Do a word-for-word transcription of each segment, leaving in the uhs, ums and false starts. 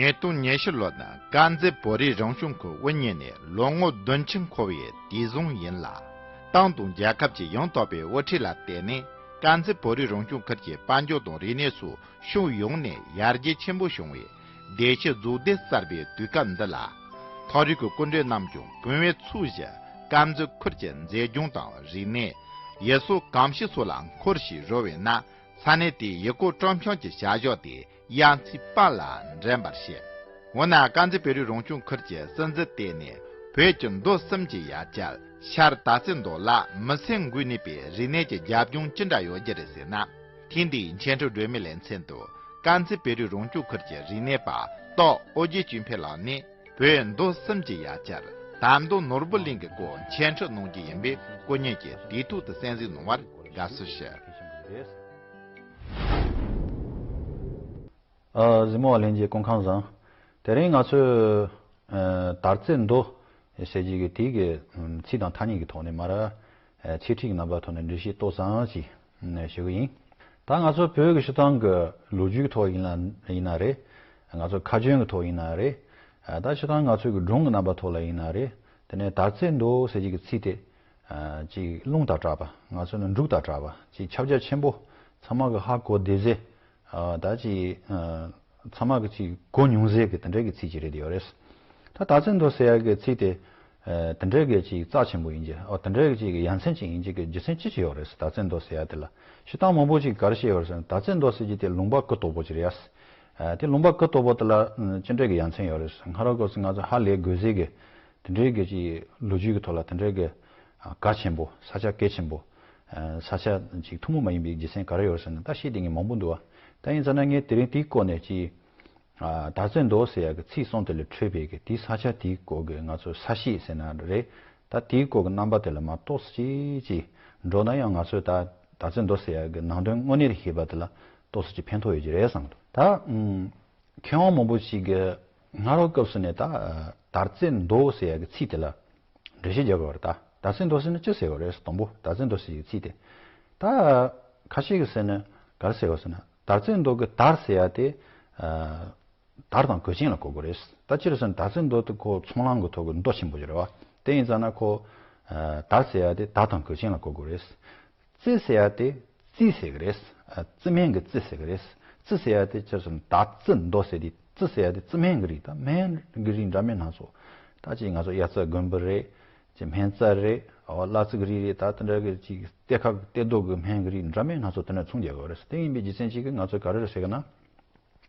ཉིས་སྟོང་ཉི་ཤུ་ལོ་ནི་དཀར་མཛེས་བོད་རིགས་རང་སྐྱོང་ཁུལ་དབུ་བརྙེས་ནས་ལོ་ངོ་བདུན་ཅུ་འཁོར་བའི་དུས་བཟང་ཡིན་ལ། ཏང་དང་རྒྱལ་ཁབ་ཀྱི་ཡང་དག་པའི་དབུ་ཁྲིད་ལ་བརྟེན་ནས་དཀར་མཛེས་བོད་རིགས་རང་སྐྱོང་ཁུལ་གྱི་དཔལ་འབྱོར་དང་རིག་གནས་སོགས་ཕྱོགས་ཡོངས་ནས་ཡར་རྒྱས་ཆེན་པོ་བྱུང་བའི་བདེ་སྐྱིད་རྫོགས་ལྡན་གསར་པའི་དུས་སྐབས་འདི་ལ། མཐོ་རིས་ཀྱི་སྐུ་མགྲོན་རྣམས་ཀྱང་དགོངས་པའི་ཚུལ་བཞིན་དཀར་མཛེས་ཁུལ་གྱི་མཛེས་ལྗོངས་དང་རིག་གནས། ཡུལ་སྲོལ་གོམས་གཤིས་སོགས་ལ་འཁོར་ཞིང་རོལ་བའི་ནང་། ས་གནས་དེའི་ཡུལ་སྐོར་སྤྲོ་འཆམ་གྱི་བྱ་གཞག་དེ་ཡ་མཚན་སྤང་ལ་འགྲན་པར་བྱེད། འོ་ན་དཀར་མཛེས་བོད་རིགས་རང་སྐྱོང་ཁུལ་གྱི་སྲིད་འཛིན་བསྟེན་ནས་བོད་ཀྱི་མདོ་གསུམ་གྱི་ཡ་གྱལ་ཤར་དར་རྩེ་མདོ་ལ་མི་སེར་འགོས་ནུས་པའི་རིག་གནས་ཀྱི་རྒྱབ་ལྗོངས་ཅི་འདྲ་ཡོད་རྒྱུ་རེད་ཟེར་ན། ཐེངས་འདིའི་འཆད་ཁྲིད་སྒྲོན་མེ་ལེ་ཚན་དུ་དཀར་མཛེས་བོད་རིགས་རང་སྐྱོང་ཁུལ་གྱི་རིག་གནས་པ་སྟག་ཨོ་རྒྱན་གཅེས་འཕེལ་ལགས་ནས། བོད་མདོ་གསུམ་གྱི་ཡ་གྱལ་དར་མདོ་ནོར་བུ་གླིང་གི་སྐོར་འཆད་ཁྲིད་གནང་རྒྱུ་ཡིན་པས་སྐུ་ཉིད་ཀྱིས་དུས་ཐོག་ཏུ་གསན་གཟིགས་གནང་བར་དགའ་བསུ་ཞུ། ཨ། གཟིགས་མོ་བ་ལྷན་རྒྱས་སྐུ་ཁམས་བཟང་། དེ་རིང་ང་ཚོས་ཨ་དར་རྩེ་མདོ་ཟེར་རྒྱུ་གི་དེའི་གི་ཚིག་དང་ཐ་སྙད་ཀྱི་ཐོག་ནས་མར་ཨ་འཆད་ཁྲིད་ཀྱི་རྣམ་པ་ཐོག་ནས་འགྲེལ་བཤད་ཏོག་ཙམ་ཅིག་ཞུ་གི་ཡིན། ད་ང་ཚོ་བོད་ཀྱི་སྤྱིར་བཏང་གི་ལོ་རྒྱུས་ཀྱི་ཐོག་ཡིན་ན་ཡིན་ན་རེད། ང་ཚོ་ཁ་རྒྱུན་གྱི་ཐོག་ཡིན་ན་རེད། ཨ་ད་སྤྱིར་བཏང་ང་ཚོའི་གི་སྒྲུང་གི་རྣམ་པ་ཐོག་ལ་ཡིན་ན་རེད། དེ་ནས་དར་རྩེ་མདོ་ཟེར་གྱི་གི་ཚིག་དེ་ཨ་ཅིག་རླུང་དང་བྲལ་བ། ང་ཚོ་ནི་འབྲུག་དང་བྲལ་བ། ཅིག་ཁྱབ་རྒྱ་ཆེན་པོ། ཚང་མ་གི་ཧ་གོ་བདེ་ཟེར། ཨ་ད་ཅིག་ཨ་ཚང་མ་གི་ཅིག་གོ་མྱོང་ཟེར་གི་དེ་འདྲའི་གི་ཚིག་ཅིག་རེད་ཡོད་རེད། ད་དར་རྩེ་མདོ་ཟེར་ཡ་གི་ཚིག་དེ་ཨ་དེ་འདྲའི་གི་ཅིག་རྩ་ཆེན་པོ་ཡིན་གྱི། ཨོ་དེ་འདྲའི་གི་ཅིག་ཡ་མཚན་ཅིག་ཡིན་གྱི་གི་རྒྱུ་མཚན་ཅི་ཞིག་ཡོད་རེད། དར་རྩེ་མདོ་ཟེར་ཡ་དེ་ལ་སྤྱིར་བཏང་མང་པོ་ཅིག་ག་རེ་བཤད་ཡོད་རེད་ཟེར་ན། དར་རྩེ་མདོ་ཟེར་གྱི་དེ་ལུང་པ་གུ་དོག་པོ་ཅིག་རེད་ཡ། ཨ་དེ་ལུང་པ་གུ་དོག་པོ་དེ་ལ་ཨ་ཅི་འདྲའི་གི་ཡ་མཚན་ཡོད་རེད་ཟེར། ང་རང་སྐབས་སུ་ང་ཚོ་ཧ་ལས་དགོས་ཟེར་གི་དེ་འདྲའི་གི་ཅིག་ལོ་རྒྱུས་ཀྱི་ཐོག་ལ་དེ་འདྲའི་གི་ཨ་གལ་ཆེན་པོ། ས་ཆ་གལ་ཆེན་པོ། ཨ་ས་ཆ་ཅིག་ཐུན་མོང་མ་ཡིན་པའི་རྒྱུ་མཚན་ག་རེ་ཡོད་རེད་ཟེར་ན། ད་བཤད་བསྡད་མཁན་མང་པོ་འདུག་བ། ད་ཡིན་ཙང་ན་ངས་དེ་རིང་དེའི་སྐོར་ནས་ཅིག་ཨ་དར་རྩེ་མདོ་ཟེར་ཡ་གི་ཚིག་གསུམ་དེ་ལས་འཕྲོས་པའི་གི་དེའི་ས་ཆ་དེའི་སྐོར་གི་ང་ཚོ་ས་བཤད་ཟེར་ན་རེད། ད་དེའི་སྐོར་གི་རྣམ་པ་དེ་ལ་མར་ཏོག་ཙམ་ཅིག་ཅིག་འགྲོ་ན་ཡང་། ང་ཚོས་ད་དར་རྩེ་མདོ་ཟེར་ཡ་གི་ནང་དོན་དངོས་གནས་ལ་ཤེས་པ་དེ་ལ་ཏོག་ཙམ་ཅིག་ཕན་ཐོགས་ཡོད་ཀྱི་རེད་བསམ་འདུག། ད་ཨུམ། མཁས་དབང་མང་པོ་ཞིག་གིས་སྔ་རབས་སྐབས་སུ་ནས་ད་དར་རྩེ་མདོ་ཟེར་ཡ་གི་ཚིག་དེ་ལ་འགྲེལ་བཤད་རྒྱག་གི་ཡོད་རེད། ད་དར་རྩེ་མདོ་ཟེར་ན་ཅི་ཟེར་བ་རེད། དང་པོ་དར་རྩེ་མདོ་ཟེར་ཡ་གི་ཚིག་དེ། ད་ཁ་ཤས་ཀྱིས་ཟེར་ན་ག་རེ་ཟེར་བ་ཟེར་ན། དར་རྩེ་མདོ་གི་དར་ཟེར་ཡ་དེ་ཨ་དར་དང་གོས་ཆེན་ལ་གོ་དགོས་རེད། ད་ཅི་རེད་ཟེར་ན་དར་རྩེ་མདོ་དེ་ཁོ་ཚོང་ལམ་གི་ཐོག་གི་མདོ་ཆེན་པོ་ཞིག་རེད་བ། དེ་ཡིན་ཙང་ན་ཁོ་ཨ་དར་ཟེར་ཡ་དེ་དར་དང་གོས་ཆེན་ལ་གོ་དགོས་རེད། རྩེ་ཟེར་ཡ་དེ་རྩི་ཟེར་གི་རེད། ཨ་རྩི་སྨན་གི་རྩི་ཟེར་གི་རེད། རྩི་ཟེར་ཡ་དེ་ཅི་ཟེར་ན་དར་རྩི་མདོ་ཟེར་དེ། རྩི་ཟེར་ཡ་དེ་རྩི་སྨན་གི་རིགས། ད་སྨན་གི་རིགས་འདྲ་མིན་སྣ་ཚོགས། ད་ཅིག་ང་ཚོ་གཡའ་རྩི་དགོན་པ་རེད། ཅིག་སྨན་རྩྭ་རེད། འོ་གླ་རྩི་གི་རིགས་རེད། ད་དེ་འདྲ་གི་ཅིག་གཏེར་ཁ་གི་གཏེར་རྡོ་གི་སྨན་གི་རིགས་འདྲ་མིན་སྣ་ཚོགས་དེ་འདྲ་ཚོང་རྒྱག་གི་ཡོད་རེད། དེ་ཡིན་པའི་རྒྱུ་མཚན་ཅིག་གིས་ང་ཚོས་ག་རེ་རེད་ཟེར་གི་ན།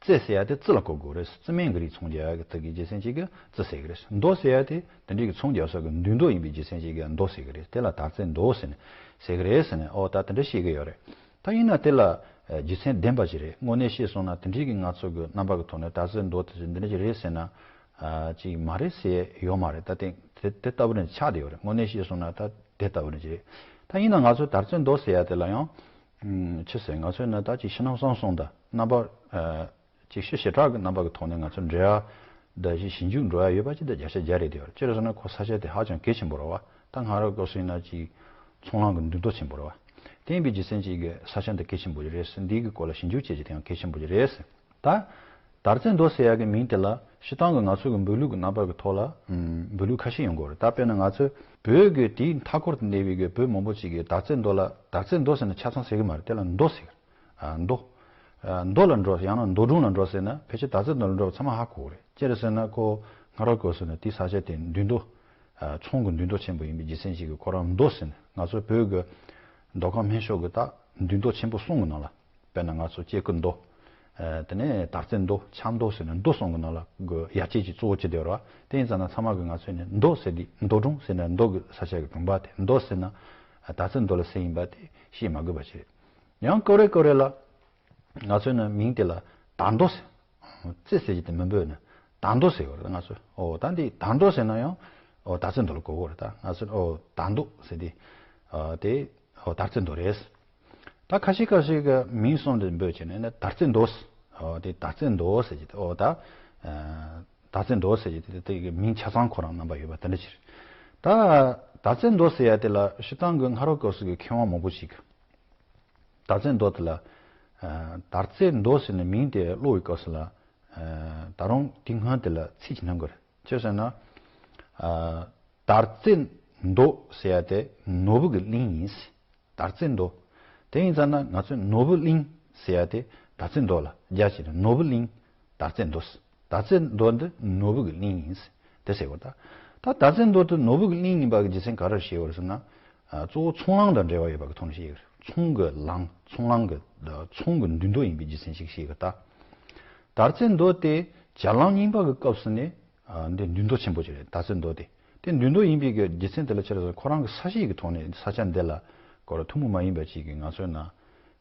རྩེ་ཟེར་ཡ་དེ་རྩི་ལ་གོ་དགོས་རེད། རྩི་སྨན་གྱི་རིགས་ཚོང་རྒྱག་ཡ་གི་དེ་གི་རྒྱུ་མཚན་ཅིག་གིས་རྩི་ཟེར་གི་རེད། མདོ་ཟེར་ཡ་དེ་དེ་འདྲའི་གི་ཚོང་རྒྱག་ས་གི་འདུས་མདོ་ཡིན་པའི་རྒྱུ་མཚན་ཅིག་གིས་མདོ་ཟེར་གི་རེད། དེ་ལ་དར་རྩེ་མདོ་ཟེར་ནས་ཟེར་གི་རེད་ཟེར་ནས། ཨོ་ད་དེ་འདྲ་བཤད་གི་ཡོད་རེད། ད་ཡིན་ན་དེ་ལ་ཨ་རྒྱུ་མཚན་ལྡན་པ་ཞིག་རེད། དངོས་གནས་བཤད་སོང་ན་དེ་འདྲའི་གི་ང་ཚོ་གི་རྣམ་པ་གི་ཐོག་ནས་དར་རྩེ་མདོ་དེ་འདི་འདྲ་ཞིག་རེད་ཟེར་ན་ཨ་ཅིག་མ་རེད་ཟེར་ཡོད་མ་རེད། ད་དེ་དེ་དེ་ལྟ་བུ་ནས་ཆགས་བསྡད་ཡོད་རེད། དངོས་གནས་བཤད་སོང་ན་ད་དེ་ལྟ་བུ་ནས་ཅིག་རེད། ད་ཡིན་ན་ང་ཚོ་དར་རྩེ་མདོ་ཟེར་ཡ་དེ་ལ་ཡང་ཨུམ་ཅི་ཟེར། ང་ཚོས་ན་ད་ཅིག་ཕྱི་ནང་གསང་གསུམ་དང་རྣམ་པ་ཨ་ཅིག་ཕྱི་བྱེ་བྲག་གི་རྣམ་པ་གི་ཐོག་ནས་ང་ཚོ་འབྲེལ་བ་དང་ཞིབ་ཞིབ་འཇུག་འགྲོ་ཡ་ཡོད་པ་ཅིག་ད་བརྒྱ་ཆ་བརྒྱ་རེད་དེ་ཡོད་རེད། ཅི་རེད་ཟེར་ན་ཁོ་ས་ཆ་དེ་ཧ་ཅང་གལ་ཆེན་པོ་རེད་བ། ད་སྔ་རབས་སྐབས་སུ་ཡིན་ན་ཅིག་ཚོང་ལམ་གི་འདུས་མདོ་ཆེན་པོ་རེད་བ། དེ་ཡིན་པའི་རྒྱུ་མཚན་ཅིག་གིས་ས་ཆ་འདི་གལ་ཆེན་པོ་ཞིག་རེད་ཟེར། འདི་གི་སྐོར་ལ་ཞིབ་འཇུག་བྱེད་རྒྱུ་དེ་ཡང་གལ་ཆེན་པོ་ཞིག་རེད་ཟེར། ད་དར་རྩེ་མདོ་ཟེར་ཡ་གི་མིང་དེ་ལ་སྤྱིར་བཏང་གི་ང་ཚོ་གི་འབོད་ལུགས་ཀྱི་རྣམ་པ་གི་ཐོག་ལ་ཨམ་འབོད་ལུགས་ཁ་ཤས་ཡོང་གི་ཡོད་རེད། ད་དཔེར་ན་ང་ཚོས་བོད་ཀྱི་དེའི་མཐའ་འཁོར་དུ་གནས་པའི་གི་བོད་མང་པོ་ཅིག་གིས་དར་རྩེ་མདོ་ལ། དར་རྩེ་མདོ་ཟེར་ན་ཆ་ཚང་ཟེར་གི་མ་རེད། དེ་ལ་མདོ་ཟེར་གི་རེད། ཨ་མདོ། ཨ་མདོ་ལ་འགྲོ། ཡང་ན་མདོ་སྒྲུང་ལ་འགྲོ་ཟེར་ན་ཕལ་ཆེར་དར་རྩེ་མདོ་ལ་འགྲོ་བ་ཚང་མ་ཧ་གོ་གི་རེད། ཅི་རེད་ཟེར་ན་ཁོ་སྔ་རབས་སྐབས་སུ་ནི་དེའི་ས་ཆ་དེ་འདུས་མདོ། ཨ་ཚོང་གི་འདུས་མདོ་ཆེན་པོ་ཡིན་པའི་རྒྱུ་མཚན་ཅིག་གིས་ཁོ་རང་མདོ་ཟེར་ནས། ང་ཚོ་བོད་ཀྱི་མདོ་ཁམས་སྨད་ཕྱོགས་ཀྱི་ད་འདུས་མདོ་ཆེན་པོ་གསུམ་གྱི་ནང་ལ། དཔེར་ན་ང་ཚོ་སྐྱེ་རྒུ་མདོ། ཨ་དེ་ནས་དར་རྩེ་མདོ། ཆབ་མདོ་ཟེར་ནས་མདོ་གསུམ་གྱི་ནང་ལ་གི་ཡ་གྱལ་གྱི་གཙོ་བོ་བྱེད་བསྡད་ཡོད་རེད་བ། དེ་ཡིན་ཙང་ན་ཚང་མ་གིས་ང་ཚོས་ནི་མདོ་ཟེར་དུས། མདོ་སྒྲུང་ཟེར་ནས་མདོ་གི་ས་ཆ་གི་བུམ་པ་དེ། མདོ་ཟེར་ན་ཨ་དར་རྩེ་མདོ་ལ་ཟེར་ཡིན་པ་དེ་ཤེས་མ་དགོས་པ་ཞིག་རེད། ཡང་སྐབས་རེ་སྐབས་རེ་ལ་ང་ཚོས་ནི་མིང་དེ་ལ་དར་མདོ་ཟེར། རྩེ་ཟེར་གྱི་དེ་མི་འབོད་ནས་དར་མདོ་ཟེར་གྱི་ཡོད་རེད། ད་ང་ཚོས་ཨོ་ད་འདི་དར་མདོ་ཟེར་ན་ཡང་ཨོ་དར་རྩེ་མདོ་ལ་གོ་གི་ཡོད་རེད། ད་ང་ཚོས་ཨོ་དར་མདོ་ཟེར་དུས་ཨ་དེ་ཨོ་དར་རྩེ་མདོ་རེད། ད་ཁ་ཤས་ཁ་ཤས་ཀྱིས་མིང་གསུམ་དེ་འབོད་བྱས་ནས་ནི་དར་རྩེ་མདོ་ཟེར། ཨོ་དེ་དར་རྩེ་མདོ་ཟེར་གྱི་དེ། ཨོ་ད་ཨ་དར་རྩེ་མདོ་ཟེར་གྱི་དེ་དེ་གི་མིང་ཆ་ཚང་ཁོ་རང་རྣམ་པ་ཡོད་པ་དེ་འདྲ་ཅིག་རེད། ད་དར་རྩེ་མདོ་ཟེར་ཡ་དེ་ལ་སྤྱིར་བཏང་གི་སྔ་རབས་སྐབས་སུ་གི་མཁས་དབང་མང་པོ་ཞིག་གིས་དར་རྩེ་མདོ་དེ་ལ་ཨ་དར་རྩེ་མདོ་ཟེར་ནས་མིང་དེ་ཀློག་པའི་སྐབས་སུ་ལ། ཨ། ད་རུང་དེ་སྔོན་དེ་ལ་ཚིག་ཅིག་གནང་དགོས་རེད། ཅི་ཟེར་ན། ཨ། དར་རྩེ་མདོ་ཟེར་ཡ་དེ་ནོར་བུ་གི་གླིང་ཡིན། དར་རྩེ་མདོ། དེ་ཡིན་ཙང་ན་ང་ཚོས་ནོར་བུ་གླིང་ཟེར་ཡ་དེ་དར་རྩེ་མདོ་ལ་རྒྱ་ཆེ་ནས་ནོར་བུ་གླིང་། དར་རྩེ་མདོ། དར་རྩེ་མདོ་འདི་ནོར་བུ་གི་གླིང་ཡིན། དེ་ཟེར་བ་ད། ད་དར་རྩེ་མདོ་དེ་ནོར་བུ་གི་གླིང་ཡིན་པ་གི་རྒྱུ་མཚན་ག་རེ་ཞེས་པར་ཟེར་ན། ཨ། གཙོ་བོ་ཚོང་ལམ་དང་འབྲེལ་བ་ཡོད་པ་གི་ཐོག་ནས་བཤད་ཀྱི་རེད། ཚོང་གི་ལམ། ཚོང་ལམ་གི། ཚོང་གི་མདུན་ཐོག་ཡིན་པའི་རྒྱུ་མཚན་ཞིག་བཤད་ཀྱི་ད། དར་རྩེ་མདོ་དེ་བྱ་ལམ་རྙིང་པ་གི་སྐབས་སུ་ནས། ཨ། འདི་མདུན་ཐོག་ཆེན་པོ་ཅིག་རེད། དར་རྩེ་མདོ་དེ། དེ་མདུན་ཐོག་ཡིན་པའི་གི་རྒྱུ་མཚན་དེ་ལ་ཆ་ར་ཁོ་རང་གི་ས་གཤིས་ཀྱི་ཐོག་ནས་ས་ཆ་འདི་ལ་སྐོར་ཐུན་མོང་མ་ཡིན་པ་ཅིག་གི་ང་ཚོའི་ནང་།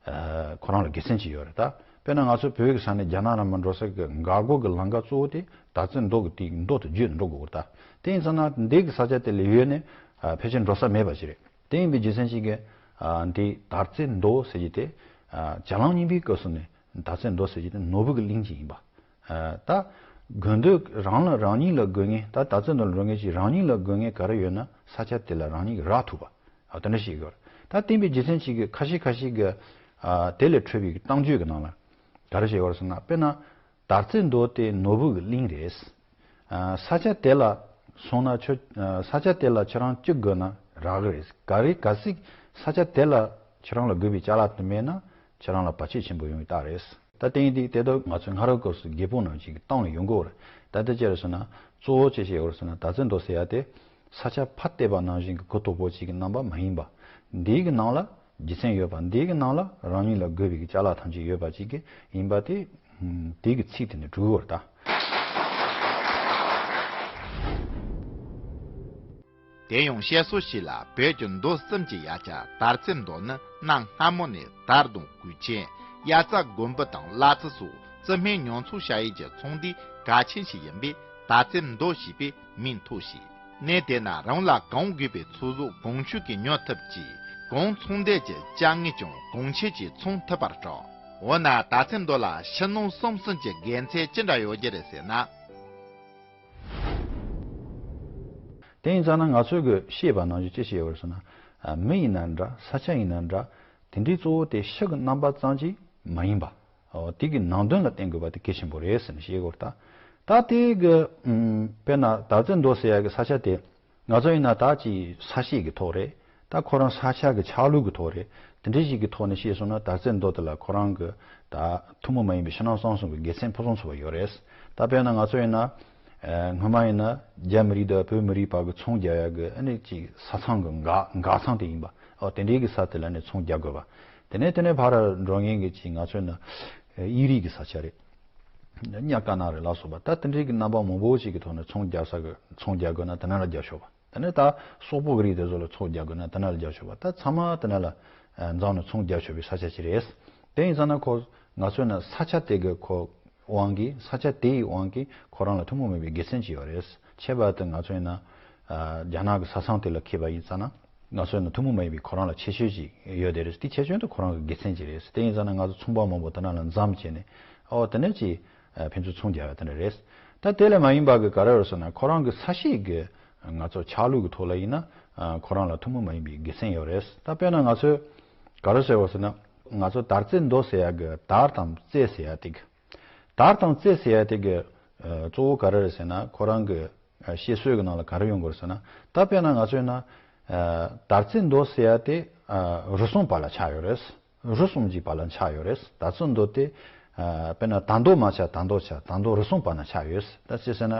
ཨ། ཁོ་རང་ལ་དགེ་མཚན་ཅིག་ཡོད་རེད་ད། དཔེར་ན་ང་ཚོ་བོད་ཀྱི་ས་ནས་རྒྱ་ནག་ནང་མར་འགྲོ་ས་གི་འགག་སྒོ་གི་ལམ་ཁ་གཙོ་བོ་དེ་དར་རྩེ་མདོ་གི་དེའི་མདོ་དེ་བརྒྱུད་ནས་འགྲོ་དགོས་རེད་ད། དེ་ཡིན་ཙང་ན་འདི་གི་ས་ཆ་དེ་ལ་ཡོད་ནས། ཨ། ཕལ་ཆེར་འགྲོ་ས་མེད་པ་ཅིག་རེད། དེ་ཡིན་པའི་རྒྱུ་མཚན་ཅིག་གིས། ཨ། འདི་དར་རྩེ་མདོ་ཟེར་གྱི་དེ། ཨ། བྱ་ལམ་རྙིང་པའི་སྐབས་སུ་ནས་དར་རྩེ་མདོ་ཟེར་གྱི་དེ་ནོར་བུ་གི་གླིང་ཅིག་ཡིན་པ། ཨ། ད་དགོས་འདོད་རང་ལ་རང་ཉིད་ལ་དགོས་ངེས། ད་དར་རྩེ་མདོ་ལ་འགྲོ་མཁན་ཅིག་རང་ཉིད་ལ་དགོས་ངེས་ག་རེ་ཡོད་ན་ས་ཆ་དེ་ལ་རང་ཉིད་ཀྱིས་རག་ཐུབ་པ། ཨ། དེ་འདྲ་ཞིག་ཡོད་རེད། ད་བསྟན་པའི་རྒྱུ་མཚན་ཅིག་གིས་ཁ་ཤས་ཁ་ཤས་ཀྱིས། ཨ། དེ་ལས་འཕྲོས་པའི་གཏམ་རྒྱུད་ཀྱི་ནང་ལ་ག་རེ་བཤད་ཡོད་རེད་ཟེར་ན། དཔེར་ན། དར་རྩེ་མདོ་དེ་ནོར་བུ་གི་གླིང་རེད། ཨ། ས་ཆ་དེ་ལ་སོང་ན་ཁྱོད། ཨ། ས་ཆ་དེ་ལ་ཁྱེད་རང་ཅི་དགོས་ན་རག་གི་རེད། ག་རེ་ག་ཟིག་ས་ཆ་དེ་ལ་ཁྱེད་རང་ལ་དགོས་པའི་ཅ་ལག་དེ་མེད་ན་ཁྱེད་རང་ལ་བར་ཆད་ཆེན་པོ་ཡོང་གི་རྟགས་རེད། ད་དེ་ཡིན་དུས་དེ་དག་ང་ཚོའི་སྔ་རབས་སྐབས་སུ་རྒད་པོ་རྣམས་ཀྱིས་གཏམ་ལ་ཡོང་གི་ཡོད་རེད། ད་ལྟ་ཅི་རེད་ཟེར་ན། གཙོ་བོ་ཅི་བཤད་ཡོད་རེད་ཟེར་ན། དར་རྩེ་མདོ་ཟེར་ཡ་དེ་ས་ཆ་ཕར་བལྟས་པ་ནང་བཞིན་གྱི་གུ་དོག་པོ་ཅིག་གི་རྣམ་པ་མ་ཡིན་པ། འདིའི་གི་ནང་ལ་རྒྱུ་མཚན་ཡོད་པ། འདིའི་གི་ནང་ལ་རང་ཉིད་ལ་དགོས་པའི་གི་ཅ་ལག་ཐམས་ཅད་ཡོད་པ་ཅིག་གི་ཡིན་པ་དེ། ཨ། དེ་གི་ཚིག་དེ་ནི་གྲུབ་ཡོད་རེད་ད། དེ་ཡང་བཤད་སྲོལ་ཞིག་ལ། བོད་ཀྱི་མདོ་གསུམ་གྱི་ཡ་གྱལ་དར་རྩེ་མདོ་ནི་གནའ་སྔ་མོ་ནས་དར་དང་གོས་ཆེན། དབྱར་རྩྭ་དགུན་འབུ་དང་གླ་རྩི་སོགས་རྩི་སྨན་ཉོ་འཚོང་བྱ་ཡུལ་གྱི་ཚོང་སྡེ་གལ་ཆེན་ཞིག་ཡིན་པས། དར་རྩེ་མདོ་ཞེས་པའི་མིང་ཐོགས་ཤིང་། གནས་དེ་ན་རང་ལ་གང་དགོས་པའི་ཚོད་བཟོ་གོང་ཆུད་ཀྱིས་ཉོ་ཐུབ་ཅིང་། གང་ཚོང་འདེད་ཀྱི་ཅ་དངོས་ཀྱང་གོང་ཆེ་གྱིས་འཚོང་ཐུབ་པར་གྲགས། འོ་ན་དར་རྩེ་མདོ་ལ་ཕྱི་ནང་གསང་གསུམ་གྱི་དགེ་མཚན་ཅི་འདྲ་ཡོད་རྒྱུ་རེད་ཟེར་ན། དེ་ཡིན་ཙང་ན་ང་ཚོས་གི་ཤེས་པ་ནང་བཞིན་ཅི་ཤེས་ཡོད་རེད་ཟེར་ན། ཨ། མི་ཡིན་ན་འདྲ། ས་ཆ་ཡིན་ན་འདྲ། དེ་འདྲའི་གཙོ་བོ་དེ་ཕྱི་གི་རྣམ་པ་ཙམ་གྱིས་མ་ཡིན་པ། འོ། དེ་གི་ནང་དོན་ལ་བརྟེན་དགོས་པ་དེ་གལ་ཆེན་པོ་རེད་ཟེར་ནས་བཤད་དགོས་རེད་ད། ད་དེ་གི། ཨམ། དཔེར་ན་དར་རྩེ་མདོ་ཟེར་ཡ་གི་ས་ཆ་དེ། ང་ཚོ་ཡིན་ན་ད་ཅིག་ས་གཤིས་ཀྱི་ཐོག་རེད། ད་ཁོ་རང་ས་ཆ་གི་ཆགས་ལུགས་ཀྱི་ཐོག་རེད། དེ་འདྲའི་ཞིག་གི་ཐོག་ནས་བཤད་སོང་ན། དར་རྩེ་མདོ་དེ་ལ་ཁོ་རང་གི་ད་ཐུན་མོང་མ་ཡིན་པའི་ཕྱི་ནང་གསང་གསུམ་གྱི་དགེ་མཚན་ཕུན་སུམ་ཚོགས་པ་ཡོད་རེད། ད་དཔེར་ན་ང་ཚོ་ཡིན་ན། ཨ། སྔོན་མ་ཡིན་ན་རྒྱ་མི་རིགས་དང་བོད་མི་རིགས་བར་གྱི་ཚོང་རྒྱག་ཡ་གི་ཨ་ནི་ཅིག་ས་མཚམས་ཀྱི་འགག་འགག་མཚམས་དེ་ཡིན་པ། ཨོ། དེ་འདྲའི་གི་ས་དེ་ལ་ནི་ཚོང་རྒྱག་དགོས་པ། དེ་ནས་དེ་ནས་ཕར་འགྲོ་མཁན་གྱི་ཅིག་ང་ཚོ་ཡིན་ན་དབྱིས་རིགས་ཀྱི་ས་ཆ་རེད། ཉ་དཀར་ནག་རེད་ལ་སོགས་པ། ད་དེ་འདྲའི་གི་རྣམ་པ་མང་པོ་ཞིག་གི་ཐོག་ནས་ཚོང་རྒྱག་ས་གི། ཚོང་རྒྱག་དགོས་ན་དེ་ན་ལ་རྒྱག་ཆོག་པ། དེ་ནས་ད་སོག་པོ་གི་རིགས་དེ་ཚོ་ལ་ཚོང་རྒྱག་དགོས་ན་དེ་ན་ལ་རྒྱག་ཆོག་པ། ད་ཚང་མ་དེ་ན་ལ། ཨ། འཛོམས་ནས་ཚོང་རྒྱག་ཆོག་པའི་ས་ཆ་ཅིག་རེད། དེ་ཡིན་ཙང་ན་ཁོ། ང་ཚོ་ཡིན་ན་ས་ཆ་དེ་གི་ཁོ་དབང་གིས། ས་ཆ་དེའི་དབང་གིས་ཁོ་རང་ལ་ཐུན་མོང་མིན་པའི་དགེ་མཚན་ཅིག་ཡོད་རེད། ཁྱད་པར་དུ་ང་ཚོ་ཡིན་ན། ཨ། རྒྱ་ནག་གི་ས་མཚམས་དེ་ལ་འཁེལ་བ་ཡིན་ཙང་ན། ང་ཚོ་ཡིན་ན་ཐུན་མོང་མ་ཡིན་པའི་ཁོ་རང་ལ་ཁྱད་ཆོས་ཅིག་ཡོད་དེ་རེད། དེ་ཁྱད་ཆོས་དེ་ཁོ་རང་གི་དགེ་མཚན་ཅིག་རེད། དེ་ཡིན་ཙང་ན་ང་ཚོ་ཚོང་པ་མང་པོ་དེ་ན་ལ་འཛོམས་བྱས་ནས། ཨོ། དེ་ནས་ཅིག་ཨ། ཕན་ཚུན་ཚོང་རྒྱག་ཡ་དེ་འདྲ་རེད། ད་དེ་ལས་མ་ཡིན་པ་གི་ག་རེ་རེད་ཟེར་ན། ཁོ་རང་གི་ས་གཤིས་ཀྱི་ང་ཚོ་ཆགས་ལུགས་ཀྱི་ཐོག་ལ་ཡིན་ན། ཨ། ཁོ་རང་ལ་ཐུན་མོང་མ་ཡིན་པའི་དགེ་མཚན་ཡོད་རེད། ད་དཔེར་ན་ང་ཚོས་ག་རེ་ཟེར་བ་ཟེར་ན། ང་ཚོ་དར་རྩེ་མདོ་ཟེར་ཡ་གི་དར་དང་རྩེ་ཟེར་ཡ་དེ་གི། དར་དང་རྩེ་ཟེར་ཡ་དེ་གི། ཨ། གཙོ་བོ་ག་རེ་རེད་ཟེར་ན། ཁོ་རང་གི། ཨ། བཤད་སྲོལ་གྱི་ནང་ལ་ག་རེ་ཡོང་གི་རེད་ཟེར་ན། ད་དཔེར་ན་ང་ཚོ་ཡིན་ན། ཨ། དར་རྩེ་མདོ་ཟེར་ཡ་དེ། ཨ། རུ་གསུམ་བར་ལ་ཆགས་ཡོད་རེད། རུ་གསུམ་གྱི་བར་ལ་ཆགས་ཡོད་རེད། དར་རྩེ་མདོ་དེ། ཨ། དཔེར་ན་དར་མདོ་མ་ཆགས་དར་མདོ་ཆགས། དར་མདོ་རུ་གསུམ་བར་ན་ཆགས་ཡོད། ད་ཅི་ཟེར་ན།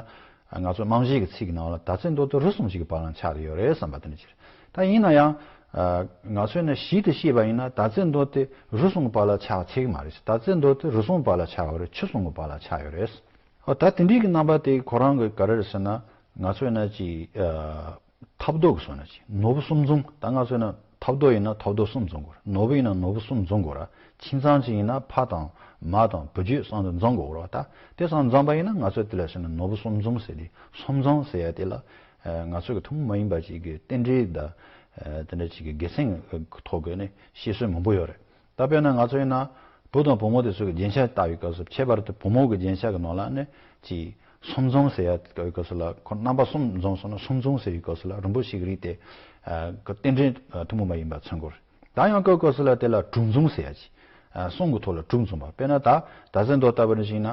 ཨ། ང་ཚོ་རྨང་གཞི་གི་ཚིག་གི་ནང་ལ་དར་རྩེ་མདོ་དེ་རུ་གསུམ་ཞིག་གི་བར་ལ་ཆགས་ཡོད་རེད་བསམ་པ་དེ་འདྲ་ཅིག་རེད། ད་ཡིན་ན་ཡང་། ཨ། ང་ཚོས་ནི་ཞིབ་ཏུ་བཤད་པ་ཡིན་ན། དར་རྩེ་མདོ་དེ་རུ་གསུམ་གྱི་བར་ལ་ཆགས་ཚར་གི་མ་རེད། དར་རྩེ་མདོ་དེ་རུ་གསུམ་བར་ལ་ཆགས་ཡོད་རེད། ཆུ་གསུམ་གྱི་བར་ལ་ཆགས་ཡོད་རེད། ཨོ། ད་དེ་འདྲའི་གི་རྣམ་པ་དེ་ཁོ་རང་གི་ག་རེ་རེད་ཟེར་ན། ང་ཚོས་ན་ཅིག་ཨ། ཐབ་རྡོ་གི་སོ་ན་ཅིག་ནོར་བུ་གསུམ་འཛོམས། ད་ང་ཚོས་ན་ཐབ་རྡོ་ཡིན་ན་ཐབ་རྡོ་གསུམ་འཛོམས་དགོས་རེད། ནོར་བུ་ཡིན་ན་ནོར་བུ་གསུམ་འཛོམས་དགོས་རེད། ཁྱིམ་ཚང་ཅིག་ཡིན་ན་ཕ་དང་མ་དང་བུ་རྒྱུད་གསུམ་དེ་འཛོམས་དགོས་རེད། ད་དེ་གསུམ་འཛོམས་པ་ཡིན་ན་ང་ཚོས་དེ་ལ་ཟེར་ན་ནོར་བུ་གསུམ་འཛོམས་ཟེར་ཏེ། གསུམ་འཛོམས་ཟེར་ཡ་དེ་ལ། ཨ། ང་ཚོ་གི་ཐུན་མོང་མ་ཡིན་པ་ཅིག་གི་རྟེན་འབྲེལ་དང་། ཨ། དེ་འདྲ་ཅིག་གི་དགེ་མཚན་གྱི་ཐོག་གི་ནས་བཤད་སྲོལ་མང་པོ་ཡོད་རེད། ད་དཔེར་ན་ང་ཚོ་ཡིན་ན་བུ་དང་བུ་མོ་དེ་ཚོ་གི་རྒྱན་ཆ་བཏགས་པའི་སྐབས་སུ། ཁྱད་པར་དུ་བུ་མོ་གི་རྒྱན་ཆ་གི་ནང་ལ་ནི་ཅིག་གསུམ་འཛོམས་ཟེར་ཡ་གི་སྐབས་སུ་ལ། ཁོ་རྣམ་པ་གསུམ་འཛོམས་སོང་ན་གསུམ་འཛོམས་ཟེར་བའི་སྐབས་སུ་ལ་རིན་པོ་ཆེ་གི་རིགས་དེ། ཨ། གི་རྟེན་འབྲེལ་ཐུན་མོང་མ་ཡིན་པ་མཚོན་གྱི་རེད། ད་ཡང་སྐབས་སྐབས་སུ་ལ་དེ་ལ་དྲུག་འཛོམས་ཟེར་ཡ་ཅིག་གསུམ་གྱི་ཐོག་ལ་དྲུག་འཛོམས་པ། དཔེར་ན་ད་ད་ཚེ་མདོ་ལྟ་བུ་ནི་ཞིག་ན།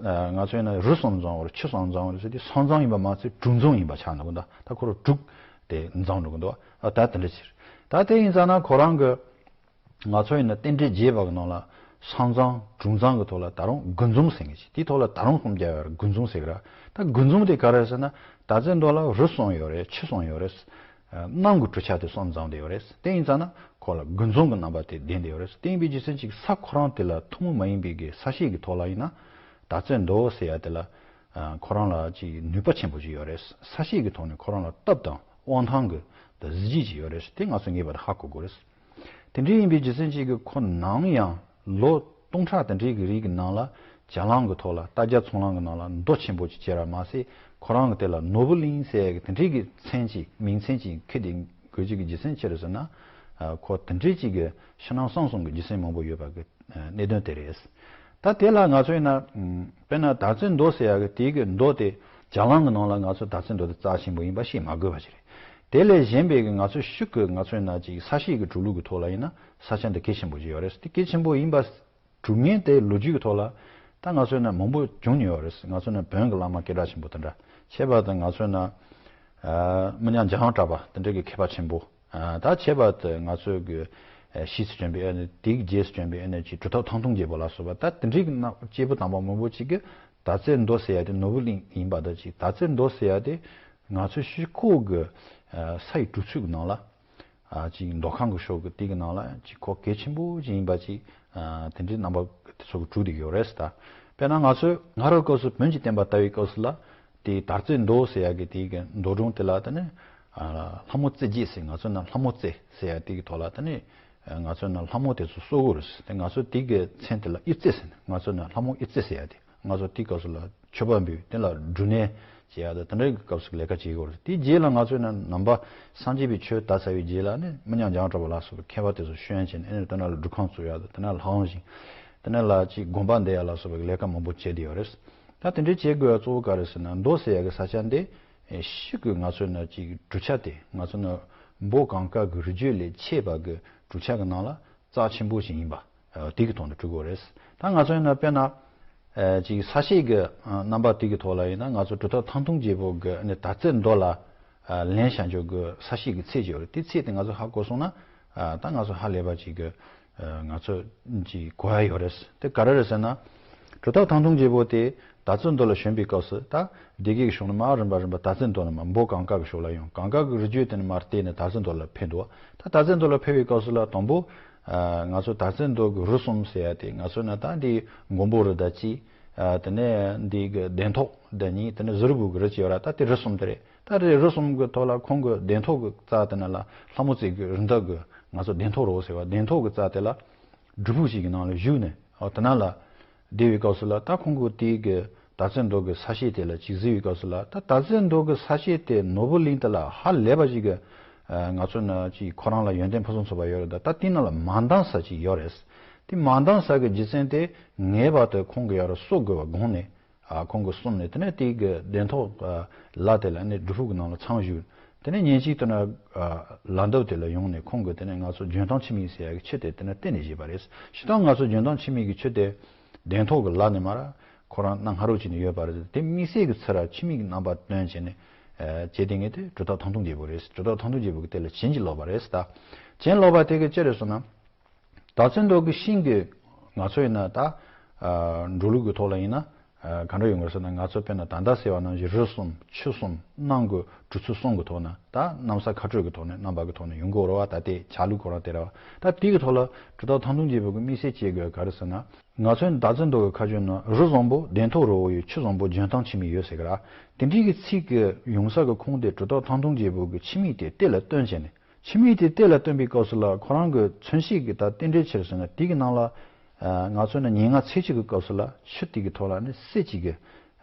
ང་ཚོ་ཡིན་ན་རི་གསུམ་འཛོམས་པར་ཆུ་གསུམ་འཛོམས་པར་ཟེར་དུས་གསུམ་འཛོམས་ཡིན་པ་མ་ཚད་དྲུག་འཛོམས་ཡིན་པ་ཆགས་འདུག་ད་ཁོ་རང་དྲུག་དེ་འཛོམས་འགྲོ་གི་འདུག་ད་དེ་འདྲ་ཕྱིར། ད་དེ་ཡིན་ཙང་ན་ཁོ་རང་གི་ང་ཚོ་ཡིན་ན་རྟེན་འབྲེལ་རྒྱས་པ་གི་ནང་ལ་གསུམ་འཛོམས་དྲུག་འཛོམས་ཀྱི་ཐོག་ལ་ད་རུང་དགུ་འཛོམས་ཟེར་མཁན་ཅིག་དེའི་ཐོག་ལ་ད་རུང་གསུམ་བརྒྱབ་ཡར་དགུ་འཛོམས་ཟེར་གི་ར། ད་དགུ་འཛོམས་དེ་ག་རེ་ཟེར་ན་ད་ཚེ་མདོ་ལ་རི་གསུམ་ཡོད་རེད། ཆུ་གསུམ་ཡོད་རེད། གནམ་གྱི་གྲུ་ཆ་དེ་གསུམ་འཛོམས་བསྡད་ཡོད་རེད། དེ་ཡིན་ཙང་ན་ཁོ་ལ་དགུ་འཛོམས་ཀྱི་རྣམ་པ་དེ་ལྡན་བསྡད་ཡོད་རེད། དེ་ཡིན་པའི་རྒྱུ་མཚན་གཅིག་ས་ཁོ་རང་དེ་ལ་ཐུན་མོང་མ་ཡིན་པའི་གི་ས་གཤིས་ཀྱི་ཐོག་ལ་ཡིན་ན་ད་ཚེ་མདོ་ཟེར་ཡ་དེ་ལ་ཁོ་རང་ལ་ཅིག་ནུས་པ་ཆེན་པོ་ཞིག་ཡོད་རེད། ས་གཤིས་ཀྱི་ཐོག་ནས་ཁོ་རང་ལ་སྟོབས་དང་དབང་ཐང་གི་ད་གཟི་བརྗིད་ཅིག་ཡོད་རེད། དེ་ང་ཚོ་ངེས་པར་དུ་ཧ་གོ་དགོས་རེད། དེ་འདྲ་ཡིན་པའི་རྒྱུ་མཚན་གཅིག་གིས་ཁོ་ནམ་ཡང་ལོ་སྟོང་ཕྲག་དེ་འདྲའི་གི་རིང་གི་ནང་ལ་བརྒྱ་ལམ་གི་ཐོག་ལ་ལྟ་རྒྱ་ཚོང་ལམ་གི་ནང་ལ་མདོ་ཆེན་པོ་ཅིག་བྱས་ར་མ་ཟད་ཁོ་རང་གི་དེ་ལ་ནོར་བུ་གླིང་ཟེར་ཡ་གི་དེ་འདྲའི་གི་མཚན་ཅིག་མིང་མཚན་ཅིག་འཁོད་དེ་དགོས་ཀྱི་གི་རྒྱུ་མཚན་ཅི་རེད་ཟེར་ན། ཁོ་དེ་འདྲའི་ཅིག་གི་ཕྱི་ནང་གསང་གསུམ་གི་རྒྱུ་མཚན་མང་པོ་ཡོད་པ་གི་གནད་དོན་དེ་རེད། ད་དེ་ལ་ང་ཚོ་ཡིན་ན་དཔེར་ན་ད་ཚེ་མདོ་ཟེར་ཡ་གི་དེའི་གི་མདོ་དེ་བརྒྱ་ལམ་གི་ནང་ལ་ང་ཚོ་ད་ཚེ་མདོ་དེ་རྩ་ཆེན་པོ་ཡིན་པ་ཤེས་མ་དགོས་པ་ཞིག་རེད། དེ་ལས་གཞན་པའི་གི་ང་ཚོ་ཤུགས་ཀྱི་ང་ཚོ་ཡིན་ན་ཅིག་ས་གཤིས་ཀྱི་གྲུ་ལུགས་ཀྱི་ཐོག་ལ་ཡིན་ན་ས་ཆ་འདི་གལ་ཆེན་པོ་ཅིག་ཡོད་རེད། དེ་གལ་ཆེན་པོ་ཡིན་པ་གྲུབ་ངེས་དེ་ལོ་རྒྱུས་ཀྱི་ཐོག་ལ་ད་ང་ཚོ་ཡིན་ན་མང་པོ་བྱུང་མྱོང་ཡོད་རེད། ང་ཚོ་ཡིན་ན་བོན་གྱི་བླ་མ་སྐད་གྲགས་ཆེན་པོ་དེ་འདྲ་བྱས་པ་དང་ང་ཚོ་ཡིན་ན་མི་ཉག་འཇམ་དབྱངས་གྲགས་པ་དེ་འདྲ་གི་མཁས་པ་ཆེན་པོ་ད་བྱས་པ་དེ་ང་ཚོ་གི་ཤེས་སུ་བྱོན་པའི་ཨ་ནི་དེའི་རྗེས་སུ་བྱོན་པའི་ཨ་ནི་ཅིག་གྲུབ་ཐོབ་ཐང་སྟོང་རྒྱལ་པོ་ལ་སོགས་པ་ད་དེ་འདྲའི་གི་ན་སྐྱེས་བུ་དམ་པ་མང་པོ་ཅིག་གི་ད་ཚེ་མདོ་ཟེར་ཡ་དེ་ནོར་བུ་གླིང་ཡིན་པ་དང་ཅིག་ད་ཚེ་མདོ་ཟེར་ཡ་དེ་ང་ཚོའི་ཤུལ་ཁོག་གི་ས་ཡི་གྲུ་ཚུལ་གི་ནང་ལ་ཅིག་མདོ་ཁམས་གི་ཕྱོགས་གི་དེ་གི་ནང་ལ་ཅིག་ཁོ་གལ་ཆེན་པོ་ཅིག་ཡིན་པ་ཅིག་དེ་འདྲའི་རྣམ་པ་དེ་ཚོ་གི་གྲུབ་བསྡད་ཡོད་རེད་ད། དཔེར་ན་ང་ཚོས་སྔ་རབས་སྐབས་སུ་བོན་གྱི་བསྟན་པ་དར་བའི་སྐབས་སུ་ལ་དེ་དར་རྩེ་མདོ་ཟེར་ཡ་གི་དེ་གི་མདོ་སྒྲུང་དེ་ལ་ད་ནི་ལྷ་མོ་རྩེ་རྒྱལ་ཟེར་ང་ཚོ་ན་ལྷ་མོ་རྩེ་ཟེར་ཡ་དེ་གི་ཐོག་ལ་ད་ནི། ང་ཚོ་ན་ལྷ་མོ་དེ་ཚོ་གསོ་དགོས་རེད་དེ་ང་ཚོ་དེ་གི་མཚན་དེ་ལ་ཨེ་རྩེ་ཟེར་ནས་ང་ཚོ་ན་ལྷ་མོ་ཨེ་རྩེ་ཟེར་ཡ་དེ་ང་ཚོ་དེ་སྐབས་སུ་ལ་མཆོད་པ་འབུལ་དེ་ལ་འབྲུ་ནས་བྱེད་ཡ་དེ་དེ་འདྲའི་གི་སྐབས་སུ་ལས་ཀ་བྱེད་དགོས་རེད། དེ་རྗེས་ལ་ང་ཚོ་ན་ནང་པ་སངས་རྒྱས་པའི་ཆོས་དར་ཚར་བའི་རྗེས་ལ་ནི་མི་ཉག་འཇམ་དབྱངས་གྲགས་པ་ལ་སོགས་པའི་མཁས་པ་དེ་ཚོ་ཤེས་ཡོན་བྱས་ནས་ཨེ་ནི་དེ་ན་ལ་སྒྲུབ་ཁང་བཙུགས་ཡ་དེ་དེ་ན་ལྷ་ཁང་བཞེངས་དེ་ན་ལ་ཅིག་དགོན་པ་འདེབས་ཡ་ལ་སོགས་པའི་ལས་ཀ་མང་པོ་བྱས་བསྡད་ཡོད་རེད། ད་དེ་འདྲའི་བྱེད་དགོས་ཡ་གཙོ་བོ་ག་རེ་ཟེར་ན་མདོ་ཟེར་ཡ་གི་ས་ཆ་འདི་ཤུགས་ཀྱིས་ང་ཚོ་ན་ཅིག་གྲུབ་ཆ་དེ་ང་ཚོ་ན་འབོ་གངས་དཀར་གྱི་རི་རྒྱུད་ལས་མཆེད་པ་གི་གྲུབ་ཆ་གི་ནང་ལ་རྩ་ཆེན་པོ་ཞིག་ཡིན་པ་དེ་གི་ཐོག་ནས་གྲུབ་དགོས་རེད། ད་ང་ཚོ་ཡིན་ན་དཔེར་ན་ཅིག་ས་གཤིས་ཀྱི་རྣམ་པ་དེ་གི་ཐོག་ལ་ཡིན་ན་ང་ཚོ་གྲུབ་ཐོབ་ཐང་སྟོང་རྒྱལ་པོ་གི་ནི་དར་རྩེ་མདོ་ལ་ལན་བྱ་འཇོག་གི་ས་གཤིས་ཀྱི་ཚད་ཅིག་ཡོད་རེད། དེ་ཚད་དེ་ང་ཚོ་ཧ་གོ་སོང་ན་ད་ང་ཚོ་ཧ་ལས་པ་ཅིག་གི་ང་ཚོ་གི་གོ་ཡ་ཡོད་རེད། དེ་ག་རེ་རེད་ཟེར་ན། གྲུབ་ཐོབ་ཐང་སྟོང་རྒྱལ་པོ་དེ་དར་རྩེ་མདོ་ལ་བྱོན་པའི་སྐབས་སུ་ད་སྡེ་དགེ་གི་ཕྱོགས་ནས་མར་རིམ་པ་རིམ་པ་དར་རྩེ་མདོ་ནས་མར་འབོ་གངས་དཀར་གི་ཕྱོགས་ལ་ཡོང་། གངས་དཀར་གི་རི་རྒྱུད་དེ་ནས་མར་བལྟས་ནས་དར་རྩེ་མདོ་ལ་ཕེབས་འདུག་ད་དར་རྩེ་མདོ་ལ་ཕེབས་པའི་སྐབས་སུ་ལ་དང་པོ་ང་ཚོ་དར་རྩེ་མདོ་གི་རི་གསུམ་ཟེར་ཡ་དེ་ང་ཚོ་ན་ད་འདི་མགོན་པོ་རི་དང་གཅིག་དེ་ནས་འདི་གི་གདན་ཐོག་དང་གཉིས། དེ་ནས་ཟུར་བུ་གི་རི་གཅིག་ཡོད་ར། ད་དེ་རི་གསུམ་དེ་རེད། ད་རི་རི་གསུམ་གི་ཐོག་ལ་ཁོང་གི་གདན་ཐོག་གི་རྩ་དེ་ན་ལ་ལྷ་མོ་རྩེ་གི་རི་འདབས་གི་ང་ཚོ་གདན་ཐོག་རོ་ཟེར་བ་གདན་ཐོག་གི་རྩ་དེ་ལ་སྒྲུབ་ཕུག་ཞིག་གི་ནང་ལ་བཞུགས་ནས་ཨོ་དེ་ན་ལ་བསྡད་པའི་སྐབས་སུ་ལ་ད་ཁོང་གི་དེ་གི་དར་རྩེ་མདོ་གི་ས་གཤིས་དེ་ལ་ཅིག་གཟིགས་པའི་སྐབས་སུ་ལ་ད་དར་རྩེ་མདོ་གི་ས་གཤིས་དེ་ནོར་བུ་གླིང་དེ་ལ་ཧ་ལས་པ་ཞིག་གི་ང་ཚོ་ན་ཅིག་ཁོ་རང་ལ་ཡོན་ཏན་ཕུན་སུམ་ཚོགས་པ་ཡོད་རེད། ད་ད་དེ་ན་ལ་མ་འདང་ས་ཅིག་ཡོད་རེད། དེ་མ་འདང་ས་གི་རྒྱུ་མཚན་དེ་ངེས་པར་དུ་ཁོང་གི་ཡར་གསོ་དགོས་པ་དགོངས་ནས། ཨ་ཁོང་གིས་གསུངས་ནས་དེ་ནས་དེ་གི་གདན་ཐོག་ལ་དེ་ལ་ནི་སྒྲུབ་ཕུག་གི་ནང་ལ་ཚང་བཞུགས། དེ་ནས་ཉིན་གཅིག་དེ་ན་ལ་འདབས་དེ་ལ་ཡོང་ནས་ཁོང་གིས་དེ་ནས་ང་ཚོ་འཇོན་ཐང་འཆི་མེད་ཟེར་ཡ་གི་ཆུ་དེ་དེ་ན་གཏན་ནས་བཞེས་པ་རེད། སྤྱིར་བཏང་ང་ཚོ་འཇོན་ཐང་འཆི་མེད་ཀྱི་ཆུ་དེ་གདན་ཐོག་གི་ལ་ནས་མར་ཁོ་རང་གནའ་སྔ་རབས་ཅིག་ནས་ཡོད་པ་རེད། དེ་དམིགས་བསལ་གྱི་ཚུར་འཆི་མེད་ཀྱི་རྣམ་པ་སྟོན་བྱས་ནས་བྱས་དེ་ངས་དེ་གྲུབ་ཐོབ་ཐང་སྟོང་རྒྱལ་པོ་རེད། གྲུབ་ཐོབ་ཐང་སྟོང་རྒྱལ་པོ་གི་དེ་ལ་བྱིན་གྱིས་རློབ་པ་རེད་ད། བྱིན་རློབ་པ་དེ་གི་ཅི་རེད་ཟེར་ན། དར་རྩེ་མདོ་གི་ཤིང་གི་ང་ཚོ་ཡིན་ན་ད་འགྲོ་ལུགས་ཀྱི་ཐོག་ལ་ཡིན་ན་ག་འདྲ་ཡོང་གི་རེད་ཟེར་ན། ང་ཚོ་དཔེར་ན་ད་ལྟ་ཟེར་བ་ནང་བཞིན་རི་གསུམ་ཆུ་གསུམ་གནམ་གྱི་གྲུ་ཚུལ་གསུམ་གྱི་ཐོག་ན་ད་གནམ་ས་ཁ་སྤྲོད་ཀྱི་ཐོག་ནས་རྣམ་པ་གི་ཐོག་ནས་ཡོང་གི་ཡོད་རེད་བ། ད་ལྟའི་ཆ་ལུགས་ཁོ་རང་དེ་རེད་བ། ད་དེ་གི་ཐོག་ལ་གྲུབ་ཐོབ་ཐང་སྟོང་རྒྱལ་པོ་གི་དམིགས་བསལ་བྱེད་དགོས་ག་རེ་ཟེར་ན། ང་ཚོ་ཡིན་ན་དར་རྩེ་མདོ་གི་ཁ་བྱོན་ན་རི་བཟང་པོ་གདན་ཐོག་རི་བོ་ཡི་ཆུ་བཟང་པོ་འཇོན་ཐང་འཆི་མེད་ཡོད་ཟེར་གི་ར། དེ་འདྲའི་གི་ཚིག་གི་ཡོང་ས་གི་ཁུངས་དེ་གྲུབ་ཐོབ་ཐང་སྟོང་རྒྱལ་པོ་གི་འཆི་མེད་དེ་གཏེར་ལ་བཏོན་བྱས་ནས། འཆི་མེད་དེ་གཏེར་ལ་བཏོན་པའི་སྐབས་སུ་ལ་ཁོ་རང་གི་མཚོན་བྱེད་ཀྱི་ད་རྟེན་འབྲེལ་ཆེར་སོང་ན་དེ་གི་ནང་ལ་ང་ཚོ་ནི་ཉེར་ལྔ་ཚེས་གཅིག་གི་སྐབས་སུ་ལ་ཆུ་དེ་གི་ཐོག་ལ་ནི་གསེར་གྱི་གི་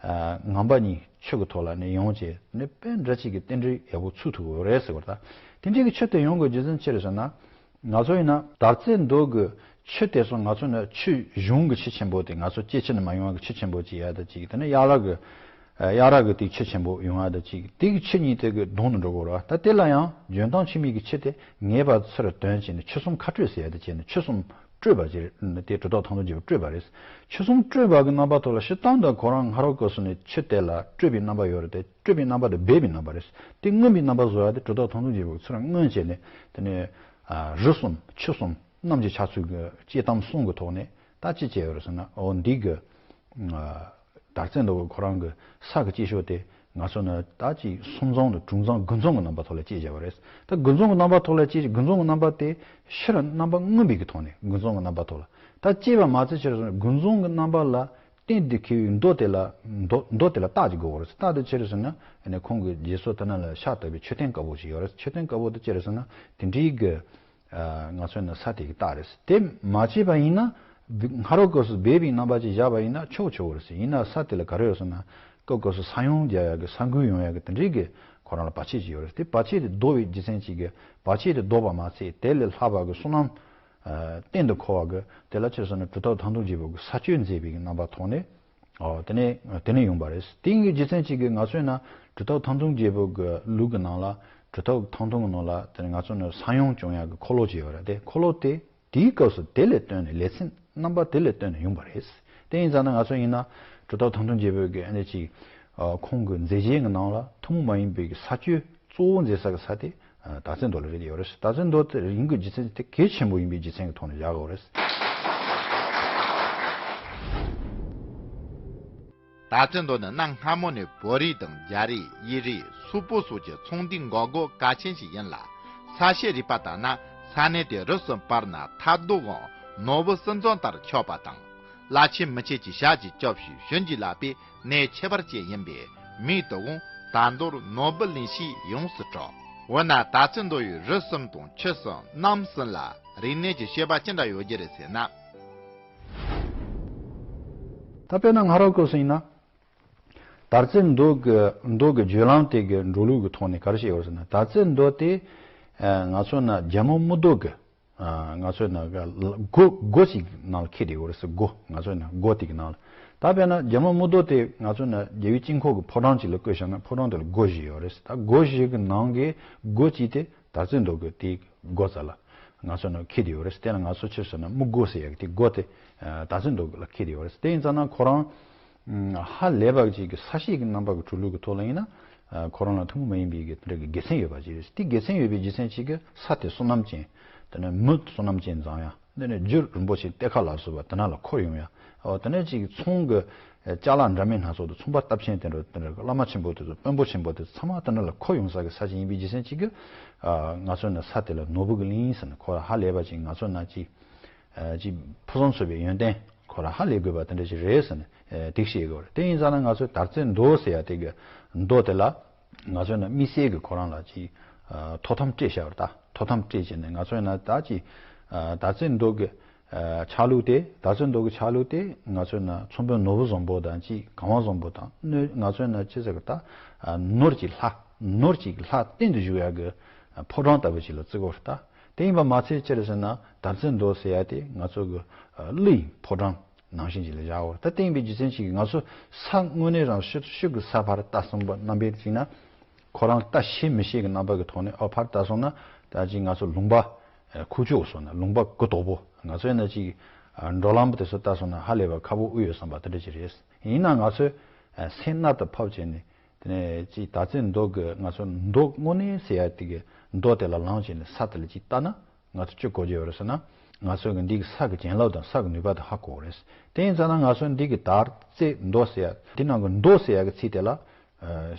ངང་པ་གཉིས་ཆུ་གི་ཐོག་ལ་ནི་ཡོང་བྱས་ནི་དཔེ་འདྲ་གཅིག་གི་རྟེན་འབྲེལ་ཡག་པོ་ཚུགས་ཐུབ་ཡོད་རེད་ཟེར་བ། ད་དེ་འདྲའི་གི་ཆུ་དེ་ཡོང་གི་རྒྱུ་མཚན་ཆེར་སོང་ན་ང་ཚོ་ཡིན་ན་དར་རྩེ་མདོ་གི་ཆུ་དེ་སོང་ང་ཚོ་ནི་ཆུ་གཞུང་གི་ཆུ་ཆེན་པོ་དེ་ང་ཚོ་སྐྱེ་ཆུ་ནི་མ་ཡོང་བ་གི་ཆུ་ཆེན་པོ་ཅིག་ཡ་ད་ཅིག་དེ་ནི་གཡག་ར་གི་ཡ་ར་གི་དེ་ཆུ་ཆེན་པོ་ཡོང་ཨ་ད་ཅིག་དེ་གི་ཆུ་གཉིས་དེ་གི་གདོང་དུ་འགྲོ་དགོས་ར། ད་དེ་ལ་ཡང་འཇོན་ཐང་འཆི་མེད་ཀྱི་ཆུ་དེ་ངེས་པར་ཚུར་དོན་བྱས་ནས་ཆུ་གསུམ་ཁ་སྤྲོད་ཟེར་ཡ་དེ་བྱས་ནས་ཆུ་གསུམ་ སྤྲོས་པ་ཅིག་རེད། དེ་གྲུབ་མཐའ་དང་མཐུན་བྱེད་པ་སྤྲོས་པ་རེད། ཆོས་གསུམ་སྤྲོས་པ་གི་རྣམ་པ་ཐོག་ལ་སྤྱིར་བཏང་དུ་ཁོ་རང་སྔ་རོལ་སྐབས་སུ་ནས་ཆོས་དེ་ལ་སྤྲོས་པའི་རྣམ་པ་ཡོད་རེད་དེ། སྤྲོས་པའི་རྣམ་པ་དེ་སྦས་པའི་རྣམ་པ་རེད། དེ་མངོན་པའི་རྣམ་པ་བཟོ་ཡ་དེ་གྲུབ་མཐའ་དང་མཐུན་བྱེད་པ་ཚུར་མངོན་བྱས་ནས། དེ་ནས་ཨ་རིགས་གསུམ་ཆོས་གསུམ་རྣམ་གྱི་ཆགས་ཚུལ་གྱི་དཔྱད་གཏམ་གསུམ་གྱི་ཐོག་ནས་ད་ཅི་བྱས་ཡོད་རེད་ཟེར་ན། འོ་འདི་གི་ཨ་དར་ཚེ་མདོ་གི་ཁོ་རང་གི་ས་གི་དཔྱད་ཤོག་དེ་ང་ཚོ་ནི་ད་ཅིག་གསུམ་མཚུངས་དང་དྲུག་མཚུངས་དགུ་མཚུངས་ཀྱི་རྣམ་པ་ཐོག་ལ་དཔྱད་བྱས་པ་རེད། ད་དགུ་མཚུངས་ཀྱི་རྣམ་པ་ཐོག་ལ་དཔྱད། དགུ་མཚུངས་ཀྱི་རྣམ་པ་དེ་ཕྱིར་རྣམ་པ་མངོན་པའི་གི་ཐོག་ནས། དགུ་མཚུངས་ཀྱི་རྣམ་པ་ཐོག་ལ་ད་དཔྱད་པ་མ་ཚད་ཕྱིར་དགུ་མཚུངས་ཀྱི་རྣམ་པ་ལ་གཏན་དུ་འཁེལ་བའི་མདོ་དེ་ལ། མདོ་མདོ་དེ་ལ་རྟགས་ཅིག་དགོས་པ་རེད། རྟགས་དེ་ཕྱིར་ཟེར་ན་ཨ་ནི་ཁོང་གི་རྗེས་སུ་དེ་ན་ལ་ཤ་བཏབ་པའི་མཆོད་རྟེན་དཀར་པོ་ཞིག་ཡོད་རེད། མཆོད་རྟེན་དཀར་པོ་དེ་ཕྱིར་ཟེར་ན་དེ་འདྲའི་གི་ཨ་ང་ཚོ་ནི་ས་དེ་གི་རྟགས་རེད། དེ་མ་བྱས་པ་ཡིན་ན། སྔ་རོལ་སྐབས་སུ་སྦས་པའི་རྣམ་པ་ཅིག་བཞག་པ་ཡིན་ན་ཆོག་ཆོག་རེད། ཡིན་ན་ས་དེ་ལ་ག་རེ་ཡོད་ཟེར་ན། སྐབས་སྐབས་སུ་ས་ཡོམ་རྒྱག་ཡག་གི་ས་འགུལ་ཡོང་ཡག་གི་དེ་འདྲའི་གི་ཁོ་རང་ལ་བར་ཆད་ཅིག་ཡོད་རེད། དེ་བར་ཆད་དེ་བཟློག་པའི་རྒྱུ་མཚན་ཅིག་གི། བར་ཆད་དེ་བཟློག་པ་མ་ཚད་དེ་ལས་ལྷག་པ་གི་བསོད་ནམས་ཨ་གཏན་དུ་འཁོར་བ་གི་དེ་ལ་ཕྱིར་ཟེར་ན་གྲུབ་མཐའ་དང་མཐུན་བྱེད་པོ་གི་ས་བཅད་མཛད་པའི་གི་རྣམ་པ་ཐོག་ནས། ཨོ་དེ་ནས་དེ་ནས་ཡོང་པ་རེད། དེ་ཡིན་གྱི་རྒྱུ་མཚན་གཅིག་གིས་ང་ཚོས་ན་གྲུབ་མཐའ་དང་མཐུན་བྱེད་པོ་གི་ལུགས་ཀྱི་ནང་ལ། གྲུབ་མཐའ་དང་མཐུན་གྱི་ནང་ལ་དེ་ནས་ང་ཚོ་ནི་ས་ཡོམ་བྱུང་ཡག་གི་འཁོར་ལོ་ཅིག་ཡོད་རེད། དེ་འཁོར་ལོ་དེ་དེའི་སྐབས་སུ་དེ་ལས་བཏོན་ནས། ལེ་ཚན་རྣམ་པ་དེ་ལས་བཏོན་ནས་ཡོང་པ་རེད། དེ་ཡིན་ཙང་ན་ང་ཚོ་ཡིན་ན་གྲུབ་མཐའ་དང་མཐུན་བྱེད་པོ་གི་ཨ་ནི་ཅིག་ཨ་ཁོང་གི་མཛད་རྗེས་ཀྱི་ནང་ལ་ཐུན་མོང་མ་ཡིན་པའི་གི་ས་བཅད་གཙོ་བོ་མཛད་ས་གི་ས་དེ་ཨ་དར་ཚེ་མདོ་ལ་རེད་ཡོད་རེད། དར་ཚེ་མདོ་དེ་ཡིན་གྱི་རྒྱུ་མཚན་དེ་གལ་ཆེན་པོ་ཡིན་པའི་རྒྱུ་མཚན་གྱི་ཐོག་ནས་བཞག་ཡོད་རེད། དར་ཚེ་མདོ་ནི་གནའ་སྔ་མོ་ནས་བོད་རིགས་དང་རྒྱ་རིགས། ཡུལ་རིགས། སོག་པོ་སོགས་ཀྱི་ཚོང་འདུས་འགག་སྒོ་གལ་ཆེན་ཞིག་ཡིན་ལ། ས་བཤད་རིག་པ་ལྟར་ན་ས་གནས་དེ་རིགས་གསུམ་བར་ན་མཐའ་ལྡོག་འོག་ནོར་བུ་གསུམ་འཛོམས་ལྟར་ཆགས་པ་དང་། བླ་ཆེན་མི་ཆེན་གྱི་ཞབས་ཀྱིས་སྐྱོབས་ཤིང་ཞིང་གྱིས་བརླབས་པའི་གནས་ཁྱད་པར་ཅན་ཡིན་པས། མིང་དུའང་ད་མདོར་ནོར་བུ་གླིང་ཞེས་ཡོངས་སུ་གྲགས། འོ་ན་དར་ཚེ་མདོ་ཡི་རིགས་གསུམ་དང་ཆོས་གསུམ་རྣམ་གསུམ་ལ་རིག་གནས་ཀྱི་བཤད་པ་ཅི་འདྲ་ཡོད་རྒྱུ་རེད་ཟེར་ན། ད་དཔེར་ན་སྔ་རབས་སྐབས་སུ་ཡིན་ན། དར་ཚེ་མདོ་གི་མདོ་གི་བརྗོད་ལམ་དེ་གི་འགྲོ་ལུགས་ཀྱི་ཐོག་ནས་ག་རེ་བཤད་ཡོད་ཟེར་ན། དར་ཚེ་མདོ་དེ་ཨ་ང་ཚོ་ན་རྒྱལ་མོ་རྨུགས་རྡོ་གི་ཨ་ང་ཚོ་ན་སྒོ་སྒོ་ཞིག་ནང་ལ་འཁེལ་བསྡད་ཡོད་རེད་ཟེར། སྒོ་ང་ཚོ་ན་སྒོ་དེ་གི་ནང་ལ། ད་དཔེར་ན་རྒྱལ་མོ་རྨུགས་རྡོ་དེ་ང་ཚོ་ན་རྒྱལ་བའི་དཀྱིལ་འཁོར་གྱི་ཕོ་བྲང་ཅིག་ལ་བཀོད་བཞག་ན་ཕོ་བྲང་དེ་ལ་སྒོ་བཞི་ཡོད་རེད་ཟེར། ད་སྒོ་བཞི་གི་ནང་གི་སྒོ་གཅིག་དེ་དར་ཚེ་མདོ་གི་དེའི་སྒོ་རྩ་ལ་ང་ཚོ་ནང་འཁེལ་བསྡད་ཡོད་རེད། དེ་ལ་ང་ཚོ་ཕྱིར་ཟེར་ན་རྨུགས་སྒོ་ཟེར་ཡག་གི་དེ་སྒོ་དེ་ཨ་དར་ཚེ་མདོ་ལ་འཁེལ་བསྡད་ཡོད་རེད། དེ་ཡིན་ཙང་ན་ཁོ་རང་ཨ་ཧ་ལས་པ་ཅིག་གི་ས་བཤད་ཀྱི་རྣམ་པ་གི་འགྲོ་ལུགས་ཀྱི་ཐོག་ལ་ཡིན་ན་ཨ་ཁོ་རང་ལ་ཐུན་མོང་མ་ཡིན་པའི་གི་དེ་འདྲ་གི་དགེ་མཚན་ཡོད་པ་ཅིག་རེད། དེ་དགེ་མཚན་ཡོད་པའི་རྒྱུ་མཚན་གཅིག་གི་ས་དེ་བསོད་ནམས་ཅན། དེ་ནས་མི་བསོད་ནམས་ཅན་འཛོམས་ཡ། དེ་ནས་རྒྱུ་རིན་པོ་ཆེ་གཏེར་ཁ་ལ་སོགས་པ་དེ་ན་ལ་འཁོར་ཡོང་ཡ། འོ་དེ་ནས་ཅིག་ཚོང་གི་ཨ་ཅ་ལག་འདྲ་མིན་སྣ་ཚོགས་དང་། ཚོང་པ་སྟོབས་ཆེན་དེ་འདྲ་དེ་འདྲ་བླ་མ་ཆེན་པོ་དེ་ཚོ་དཔོན་པོ་ཆེན་པོ་དེ་ཚོ་ཚང་མ་དེ་ན་ལ་འཁོར་ཡོང་ས་གི་ས་ཞིག་ཡིན་པའི་རྒྱུ་མཚན་གཅིག་གི་ཨ་ང་ཚོ་ནི་ས་དེ་ལ་ནོར་བུ་གི་གླིང་ཟེར་ནས། ཁོ་ཧ་ལས་པ་ཅིག་ང་ཚོ་ན་ཅིག་ཨ་ཅིག་ཕུན་སུམ་ཚོགས་པའི་ཡོན་ཏན་ཁོ་ར་ཧ་ལས་དགོས་པ་དེ་འདྲ་ཞིག་རེད་ཟེར་ནས་ཨ་དེ་བཤད་དགོས་རེད། དེ་ཡིན་ཙང་ན་ང་ཚོས་དར་ཚེ་མདོ་ཟེར་ཡ་དེ་གི་མདོ་དེ་ལ་ང་ཚོ་ན་དམིགས་བསལ་གི་ཁོ་རང་ལ་ཅིག་ཨ་ཐོག་མཐའ་སྤྲད་བཞག་པ་རེད། ད་ཐོག་མཐའ་སྤྲད་བྱས་ནས་ང་ཚོ་ན་ད་ཅིག་ཨ་དར་ཚེ་མདོ་གི་ཨ་ཆགས་ལུགས་དེ། དར་ཚེ་མདོ་གི་ཆགས་ལུགས་དེ་ང་ཚོ་ན་ཚོང་དཔོན་ནོར་བུ་བཟང་པོ་དང་ཅིག་གང་བ་བཟང་པོ་དང་སྣོད། ང་ཚོ་ན་ཅི་ཟེར་གི་ད་ཨ་ནོར་གྱི་ལྷ། ནོར་གྱི་ལྷ་བརྟན་དུ་བཞུགས་ཡ་གི་ཕོ་བྲང་ལྟ་བུ་ཅིག་ལ་བརྩི་དགོས་རེད་ད། དེ་ཡིན་པ་མ་ཚད་ཅི་རེད་ཟེར་ན་དར་ཚེ་མདོ་ཟེར་ཡ་དེ་ང་ཚོ་གི་ཨ་ཀླུ་ཡི་ཕོ་བྲང་ནང་བཞིན་ཅིག་ལ་བཞག་ཡོད་རེད། ད་དེ་ཡིན་པའི་རྒྱུ་མཚན་ཅིག་གིས་ང་ཚོ་ས་དངོས་གནས་རང་ཤུགས་ཤུགས་ཀྱི་ས་ཕར་ལྟ་སོང་བ་རྣམ་པའི་ཅིག་ན་ཁོ་རང་ལྟ་ཤེས་མི་ཤེས་ཀྱི་རྣམ་པ་གི་ཐོག་ནས། ཨོ་ཕར་ལྟ་སོང་ན་ད་ཅིག་ང་ཚོ་ལུང་པ་ཨ་ཁུག་ཀྱོག་སོང་ན་ལུང་པ་གུ་དོག་པོ། ང་ཚོ་ཡིན་ན་ཅིག་ཨ་འགྲོ་ལམ་དེ་ཚོ་ལྟ་སོང་ན་ཧ་ལས་པ་ཁག་པོ་དབུས་ཡོད་བསམ་པ་དེ་འདྲ་ཅིག་རེད། ཡིན་ན་ང་ཚོས་ཨ་སེམས་རྣལ་དུ་ཕབ་བྱས་ནས། དེ་ནས་ཅིག་དར་ཚེ་མདོ་གི་ང་ཚོ་མདོ་དངོས་གནས་ཟེར་ཡ་དེ་གི་མདོ་དེ་ལ་ལངས་བྱས་ནས་ས་དེ་ལ་ཅིག་ལྟ་ན་ང་ཚོ་ཅི་གོ་རྒྱུ་ཡོད་རེད་ཟེར་ན། ང་ཚོ་གི་འདི་གི་ས་གི་བྱིན་རླབས་དང་ས་གི་ནུས་པ་དེ་ཧ་གོ་གི་རེད། དེ་ཡིན་ཙང་ན་ང་ཚོ་འདི་གི་དར་ཚེ་མདོ་ཟེར་ཡ་དེ་ནང་གི་མདོ་ཟེར་ཡ་གི་ཚིག་དེ་ལ་ཨ་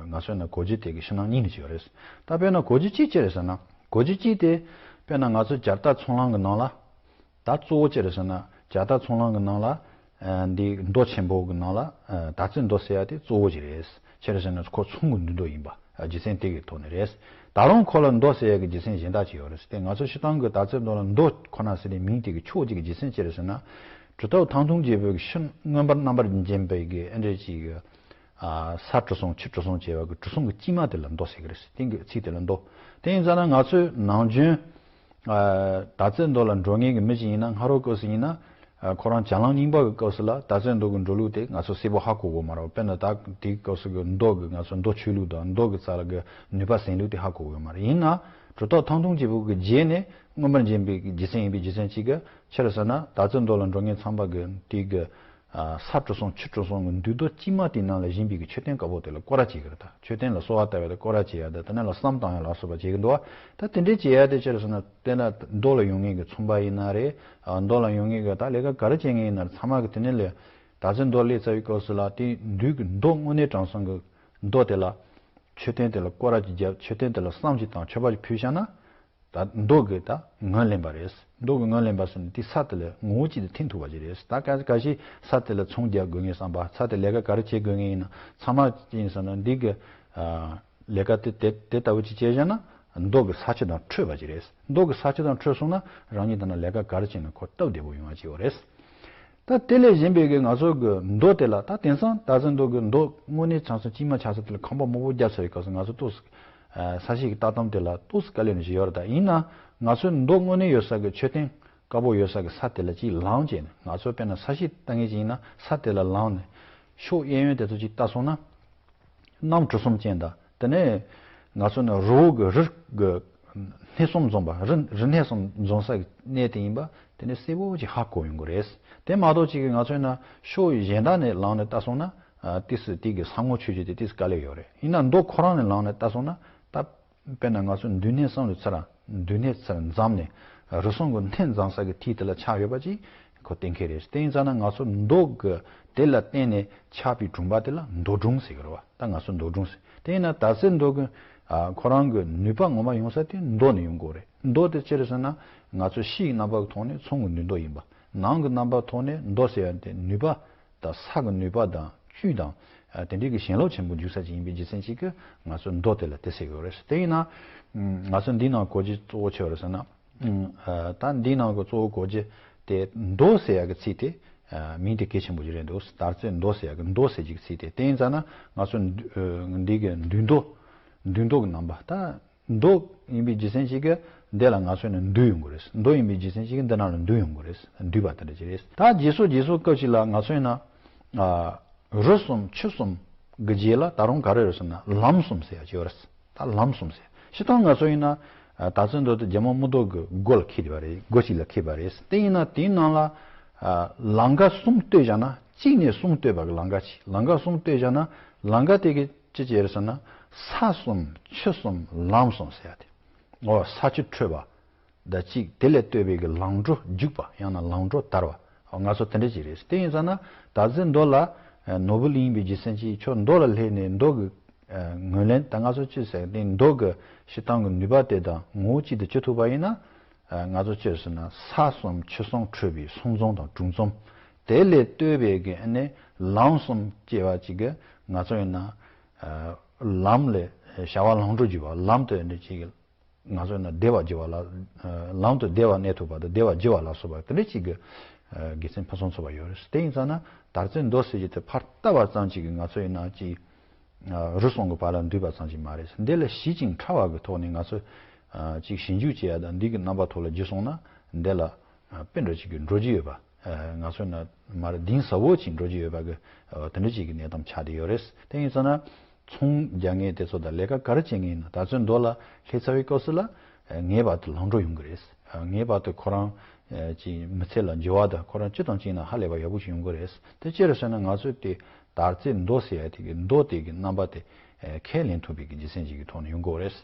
ང་ཚོ་ན་གོ་རྒྱུ་དེ་གི་ཕྱི་ནང་གཉིས་ནས་ཅིག་ཡོད་རེད། ད་དཔེར་ན་གོ་རྒྱུ་གཅིག་ཅི་རེད་ཟེར་ན། གོ་རྒྱུ་གཅིག་དེ་དཔེར་ན་ང་ཚོ་ཇ་རྟ་ཚོང་ལམ་གི་ནང་ལ། ད་གཙོ་བོ་ཅི་རེད་ཟེར་ན་ཇ་རྟ་ཚོང་ལམ་གི་ནང་ལ་ཨ་འདི་མདོ་ཆེན་པོ་གི་ནང་ལ་ཨ་དར་ཚེ་མདོ་ཟེར་ཡ་དེ་གཙོ་བོ་ཅིག་རེད། ཅི་རེད་ཟེར་ན་ཁོ་ཚོང་གི་འདུས་མདོ་ཡིན་པ་ཨ་རྒྱུ་མཚན་དེ་གི་ཐོག་ནས་རེད། ད་རུང་ཁོ་ལ་མདོ་ཟེར་ཡ་གི་རྒྱུ་མཚན་གཞན་དག་ཅིག་ཡོད་རེད། དེ་ང་ཚོ་སྤྱིར་བཏང་གི་དར་ཚེ་མདོ་ལ་མདོ་ཁོ་ན་ཟེར་ནས་མིང་དེ་གི་ཕྱོགས་གཅིག་གི་རྒྱུ་མཚན་ཅི་རེད་ཟེར་ན། གྲུབ་མཐའ་དང་མཐུན་བྱེད་པའི་གི་ཕྱི་མངོན་པར་རྣམ་པར་འབྱེད་པའི་གི་ཨ་འདྲ་ཅིག་གི་ཨ་ས་གྲུ་གསུམ་ཆུ་གྲུ་གསུམ་བྱས་པ་གི་གྲུ་གསུམ་གྱི་དཀྱིལ་མ་དེ་ལ་མདོ་ཟེར་གི་རེད། དེང་གི་ཚིག་དེ་ལ་མདོ། དེ་ཡིན་ཙང་ན་ང་ཚོས་ནམ་རྒྱུན་ཨ་དར་ཚེ་མདོ་ལ་འགྲོ་མཁན་གི་མི་ཞིག་ཡིན་ན། སྔ་རོལ་སྐབས་སུ་ཡིན་ན་ཨ་ཁོ་རང་བྱ་ལམ་རྙིང་པ་གི་སྐབས་སུ་ལ་དར་ཚེ་མདོ་གི་འགྲོ་ལུགས་དེ་ང་ཚོ་གསལ་པོ་ཧ་གོ་གི་མ་རེད། དཔེར་ན་ད་དེའི་སྐབས་སུ་གི་མདོ་གི་ང་ཚོ་མདོ་ཆོས་ལུགས་དང་མདོ་གི་རྩ་ལ་གི་ནུས་པ་ཟིན་ལུགས་དེ་ཧ་གོ་གི་མ་རེད། ཡིན་ན་ གྲུབ་རྟགས་ཐང་སྟོང་གཅིག་པོ་གི་རྗེས་ནས་མངོན་པར་འབྱིན་པའི་རྗེས་ཟིན་ཡིན་པའི་རྒྱུ་མཚན་གཅིག་གིས། ཆི་རེད་ཟེར་ན། དག་ཚེ་མདོ་ལ་འགྲོ་མཁན་ཚང་མ་གི་དེ་གི་ཨ་ས་དྲུག་གསུམ་ཆུ་དྲུག་གསུམ་གི་འདུས་མདོ་དཀྱིལ་མ་དེའི་ནང་ལ་བཞེངས་པའི་གི་མཆོད་རྟེན་དཀར་པོ་དེ་ལ་སྐོར་ར་བྱེད་ཀྱི་རེད། ད་མཆོད་རྟེན་ལ་གསོལ་བ་བཏབ་ཡ་དང་སྐོར་ར་བྱེད་ཡ་དང་། དེ་ནས་ལ་བསང་བཏང་ཡ་ལ་སོགས་པ་བྱེད་ཀྱི་འདུག་བ། ད་དེ་འདྲའི་བྱེད་ཡ་དེ་ཆི་རེད་ཟེར་ན། དེ་ན་མདོ་ལ་ཡོང་མཁན་གི་ཚོང་པ་ཡིན་ན་རེད། ཨ་མདོ་ལ་ཡོང་མཁན་གི་ད་ལས་ཀ་ག་རེ་བྱེད་མཁན་ཡིན་ན་རེད། ཚང་མ་གི་དེ་ནས་ལས་དག་ཚེ་མདོ་སླེབས་ཚར་བའི་སྐབས་སུ་ལ་དེ་འདུས་ཀྱི་མདོ་དངོས་གནས་དྲང་སྲོང་གི་མདོ་དེ་ལ། མཆོད་རྟེན་དེ་ལ་སྐོར་ར་ཅིག་བརྒྱབ། མཆོད་རྟེན་དེ་ལ་བསང་ཅིག་བཏང་། མཆོད་པ་ཅིག་ཕུལ་བཞག་ན། ད་མདོ་གི་ད་ངོས་ལེན་པ་རེད། མདོ་གི་ངོས་ལེན་པ་ཟེར་ན་དེ་ས་དེ་ལ་ངོ་བོ་གཅིག་ཏུ་འཐིམ་ཐུབ་པ་ཅིག་རེད། ད་ག་ག་ཞིག་ས་དེ་ལ་ཚོང་རྒྱག་དགོས་ངེས་བསམ་པ། ས་དེ་ལས་ཀ་ག་རེ་བྱེད་དགོས་ངེས་ཡིན་ན། ཚང་མ་ཅི་ཡིན་ཟེར་ན། འདི་གི་ཨ་ལས་ཀ་དེ་དེ་དེ་ལྟ་བུ་ཅིག་བྱས་བཞག་ན། མདོ་གི་ས་ཆ་དང་འཕྲོད་པ་ཅིག་རེད། མདོ་གི་ས་ཆ་དང་འཕྲོད་སོང་ན། རང་ཉིད་དེ་ན་ལས་ཀ་ག་རེ་བྱས་ན་ཁོ་སྟབས་བདེ་པོ་ཡོང་བ་ཅིག་ཡོད་རེད། ད་དེ་ལས་གཞན་པའི་གི་ང་ཚོ་གི་མདོ་དེ་ལ། ད་དེང་སང་དག་ཚེ་མདོ་གི་མདོ་དངོས་གནས་དྲང་སྲོང་དཀྱིལ་མ་ཆགས་ས་དེ་ལ་ཁང་པ་མང་པོ་བརྒྱབ་ཚར་བའི་སྐབས་སུ། ང་ཚོ་ཏོག་ཙམ་ས་གཤིས་ཀྱི་ལྟ་སྟངས་དེ་ལ་ཏོག་ཙམ་དཀའ་ལས་ཞིག་ཡོད་རེད། ད་ཡིན་ན་ང་ཚོའི་མདོ་དངོས་གནས་ཡོད་ས་གི་མཆོད་རྟེན་དཀར་པོ་ཡོད་ས་གི་ས་དེ་ལ་ཅིག་ལངས་བྱས་ནས། ང་ཚོ་དཔེར་ན་ས་གཤིས་ལྟ་མཁན་ཅིག་ཡིན་ན། ས་དེ་ལ་ལངས་ནས་ཕྱོགས་གཡས་གཡོན་དེ་ཚོ་ཅིག་ལྟ་སོང་ན། གནམ་གྲུ་གསུམ་ཅན་དང་། དེ་ནས་ང་ཚོ་ནི་རི་བོ་གི་རི་གི་སྣེ་གསུམ་འཛོམས་པ། རི་རི་སྣེ་གསུམ་འཛོམས་ས་གི་གནས་དེ་ཡིན་པ་དེ་ནི་གསལ་པོ་ཅིག་ཧ་གོ་ཡོང་གི་རེད། དེ་མ་གཏོགས་ཅིག་གི་ང་ཚོ་ཡིན་ན་ཕྱོགས་གཞན་དག་ནས་ལངས་ནས་ལྟ་སོང་ན། ཨ་ཏོག་ཙམ་དེ་གི་ས་ངོ་ཆོད་རྒྱུ་དེ་ཏོག་ཙམ་དཀའ་ལས་ཡོད་རེད། ཡིན་ན་མདོ་ཁོ་རང་ནས་ལངས་ནས་ལྟ་སོང་ན། ད་དཔེར་ན་ང་ཚོ་འདུས་སྣེ་གསུམ་ལ་ཚུར། འདུས་སྣེ་ཚུར་འཛོམས་ནས་རི་གསུམ་གི་སྣེ་འཛོམས་ས་གི་དེ་དེ་ལ་ཆགས་ཡོད་པ་ཅིག་ཁོ་གཏན་འཁེལ་རེད། དེ་ཡིན་ཙང་ན་ང་ཚོ་མདོ་གི་དེ་ལ་བརྟེན་ནས་ཆགས་པའི་གྲུབ་པ་དེ་ལ་མདོ་སྒྲུང་ཟེར་གི་རེད་བ། ད་ང་ཚོ་མདོ་སྒྲུང་ཟེར། དེ་ཡིན་ན་དག་ཚེ་མདོ་གི་ཨ་ཁོ་རང་གི་ནུས་པ་ངོ་མ་ཡོང་ས་དེ་མདོ་ནས་ཡོང་དགོས་རེད། མདོ་དེ་ཅི་རེད་ཟེར་ན། ང་ཚོ་ཕྱིའི་རྣམ་པ་གི་ཐོག་ནས་ཚོང་གི་འདུས་མདོ་ཡིན་པ། ནང་གི་རྣམ་པ་ཐོག་ནས་མདོ་ཟེར་ཡ་དེ་ནུས་པ་དང་ས་གི་ནུས་པ་དང་བཅུད་དང་། ཨ་དེ་འདྲའི་གི་ཞེན་ལོག་ཆེན་པོ་འཇུག་ས་ཅིག་ཡིན་པའི་རྒྱུ་མཚན་ཅིག་གིས་ང་ཚོ་མདོ་དེ་ལ་དེ་ཟེར་གི་ཡོད་རེད། དེ་ཡིན་ན་ང་ཚོ་འདིའི་ནང་གོ་རྒྱུ་གཙོ་བོ་ཆེ་བ་རེད་ཟེར་ན། ཨ་ད་འདིའི་ནང་གི་གཙོ་བོ་གོ་རྒྱུ་དེ་མདོ་ཟེར་ཡ་གི་ཚིག་དེ། ཨ་མིང་དེ་གལ་ཆེན་པོ་ཞིག་རེད་འདུག་དག་ཚེ་མདོ་ཟེར་ཡ་གི་མདོ་ཟེར་རྒྱུ་གི་ཚིག་དེ། དེ་ཡིན་ཙང་ན་ང་ཚོ་འདི་གི་འདུས་མདོ། འདུས་མདོ་གི་རྣམ་པ། ད་མདོ་ཡིན་པའི་རྒྱུ་མཚན་ཞིག་གིས་འདི་ལ་ང་ཚོ་ནི་འདུས་ཡོང་གི་རེད། མདོ་ཡིན་པའི་རྒྱུ་མཚན་ཞིག་གིས་འདི་ནང་ལ་འདུས་ཡོང་གི་རེད། འདུས་པ་དེ་འདྲ་ཅིག་རེད། ད་རྗེས་སུ་རྗེས་སུ་སྐབས་ཤིག་ལ་ང་ཚོ་ཡིན་ན། ཨ་རི་གསུམ་ཆུ་གསུམ་གི་རྗེས་ལ་ད་རུང་ག་རེ་རེད་ཟེར་ན། ལམ་གསུམ་ཟེར་ཡ་ཅིག་ཡོད་རེད། ད་ལམ་གསུམ་ཟེར། སྤྱིར་བཏང་ང་ཚོ་ཡིན་ན་ཨ་དག་ཚེ་མདོ་དེ་རྒྱལ་མོ་མུ་ཏོག་གི་མགོ་ལ་འཁེལ་བ་རེད། མགོ་གཅིག་ལ་འཁེལ་བ་རེད། དེ་ཡིན་ན་དེའི་ནང་ལ་ཨ་ལམ་ཀ་གསུམ་བཏོད་བཞག་ན། གཅིག་ནས་གསུམ་བཏོད་པ་གི་ལམ་ཀ་གཅིག་ལམ་ཀ་གསུམ་བཏོད་བཞག་ན། ལམ་ཀ་དེ་གི་ཅི་ཅི་རེད་ཟེར་ན། ས་གསུམ་ཆུ་གསུམ་ལམ་གསུམ་ཟེར་ཡ་དེ། འོ་ས་ཆུ་འཕྲོད་པ་དང་གཅིག་དེ་ལས་བཏོད་པའི་གི་ལམ་འགྲོ་རྒྱུག་པ། ཡང་ན་ལམ་འགྲོ་དར་བ། འོ་ང་ཚོ་དེ་འདྲ་ཅིག་རེད། དེ་ཡིན་ཙང་ན་དག་ཚེ་མདོ་ལ་ཨ་ནོར་བུ་གླིང་ཡིན་པའི་རྒྱུ་མཚན་གྱིས། ཁྱོད་མདོ་ལ་སླེབས་ནས་མདོ་གི་ཨ་ངོས་ལེན། ད་ང་ཚོ་ཅི་ཟེར། དེ་མདོ་གི་སྤྱིར་བཏང་གི་ནུས་པ་དེ་དང་ངོ་བོ་གཅིག་ཏུ་བཅོས་ཐུབ་པ་ཡིན་ན། ཨ་ང་ཚོ་ཅི་ཟེར་ན། ས་གསུམ་ཆུ་གསུམ་འཕྲོད་པའི་གསུམ་འཛོམས་དང་དྲུག་འཛོམས། དེ་ལས་བཏོད་པའི་གི་ཨ་ནི་ལམ་གསུམ་སྐྱེ་བ་ཅིག་གིས་ང་ཚོ་ཡིན་ན། ཨ་ལམ་ལས་བྱ་བ་ལམ་འགྲོ་བགྱི་བ། ལམ་དུ་ཨ་ནི་ཅིག་ང་ཚོ་ཡིན་ན་བདེ་བ་བགྱི་བ་ལ། ཨ་ལམ་དུ་བདེ་བ་གནས་ཐུབ་པ་དང་བདེ་བ་བགྱི་བ་ལ་སོགས་པ་དེ་འདྲ་ཅིག་གི་ཨ་དགེ་མཚན་ཕུན་སུམ་ཚོགས་པ་ཡོད་རེད། དེ་ཡིན་ཙང་ན་དག་ཚེ་མདོ་ཟེར་རྒྱུ་དེ་ཕར་བལྟ་བ་ཙམ་ཅིག་གིས་ང་ཚོ་ཡིན་ན་ཅིག་ཨ་རི་གསུམ་གྱི་བར་ལ་འདུས་པ་ཙམ་ཞིག་མ་རེད། འདི་ལ་ཞི་ཞིང་ཕྲ་བ་གི་ཐོག་ནས་ང་ཚོས་ཨ་ཅིག་ཞིབ་འཇུག་བྱེད་ཡ་དང་འདི་གི་རྣམ་པ་ཐོག་ལ་བརྒྱུད་སོང་ན། འདི་ལ་ཨ་དཔེ་འདྲ་ཅིག་གི་འགྲོ་རྒྱུ་ཡོད་པ། ཨ་ང་ཚོས་ན་མར་གདེང་ཟབ་པོ་ཅིག་འགྲོ་རྒྱུ་ཡོད་པ་གི་ཨ་དེ་འདྲ་ཅིག་གི་གནས་སྟངས་ཆགས་བསྡད་ཡོད་རེད། དེ་ཡིན་ཙང་ན་ཚོང་རྒྱག་མཁན་དེ་ཚོ་དང་ལས་ཀ་ག་རེ་བྱེད་མཁན་ཡིན་ན། དག་ཚེ་མདོ་ལ་སླེབས་ཚར་བའི་སྐབས་སུ་ལ་ཨ་ངེས་པར་དུ་ལམ་འགྲོ་ཡོང་གི་རེད། ཨ་ངེས་པར་དུ་ཁོ་རང་ཨ་ཅིག་མི་ཚེ་ལ་འགྱུར་བ་དང་། ཁོ་རང་སྤྱི་དང་གཅིག་ན་ཧ་ལས་པ་ཡག་པོ་ཞིག་ཡོང་གི་རེད། དེ་ཅི་རེད་ཟེར་ན། ང་ཚོས་དེ་དག་ཚེ་མདོ་ཟེར་ཡ་དེ་གི་མདོ་དེ་གི་རྣམ་པ་དེ་ཨེ་ཁས་ལེན་ཐུབ་པའི་གི་རྒྱུ་མཚན་ཞིག་གི་ཐོག་ནས་ཡོང་གི་ཡོད་རེད།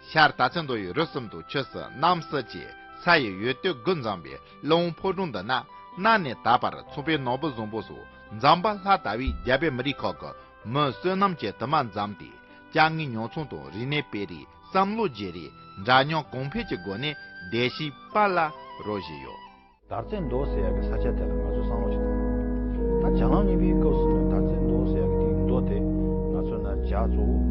ཤར་དག་ཚེ་མདོ་ཡི་རི་གསུམ་དང་ཆུ་གསུམ་གནམ་གསུམ་བཅས་ས་ཡི་འོད་སྟོད་དགུ་འཛོམས་པའི་ཀླུང་ཕོ་བྲང་འདི་ན། གནའ་ནས་ད་བར་ཚོང་པའི་ནོར་བུ་བཟང་པོ་སོགས་འཛོམས་པ་ལྷ་ལྟ་བུའི་རྒྱ་བོད་མི་རིགས་ཁག་གི་མི་བསོད་ནམས་ཀྱི་དུ་མ་འཛོམས་ཏེ། སྐྱེ་དངོས་ཉོ་ཚོང་དང་རིག་གནས་སྤེལ་རེས། བསམ་བློ་རྒྱས་རེས། འདྲ་མཉམ་གོང་འཕེལ་གྱི་སྒོ་ནས་བདེ་སྐྱིད་དཔལ་ལ་རོལ་བཞིན་ཡོད། དག་ཚེ་མདོ་ཟེར་ཡག་གི་ས་ཆ་དེ་ལ་ང་ཚོས་བསམ་བློ་ཞིག་བཏང་། ད་བྱ་ལམ་གཉིས་པའི་སྐབས་སུ་ནི་དག་ཚེ་མདོ་ཟེར་ཡག་གི་དེའི་མདོ་དེ་ང་ཚོས་ན་བྱ་གཙོ་བོ།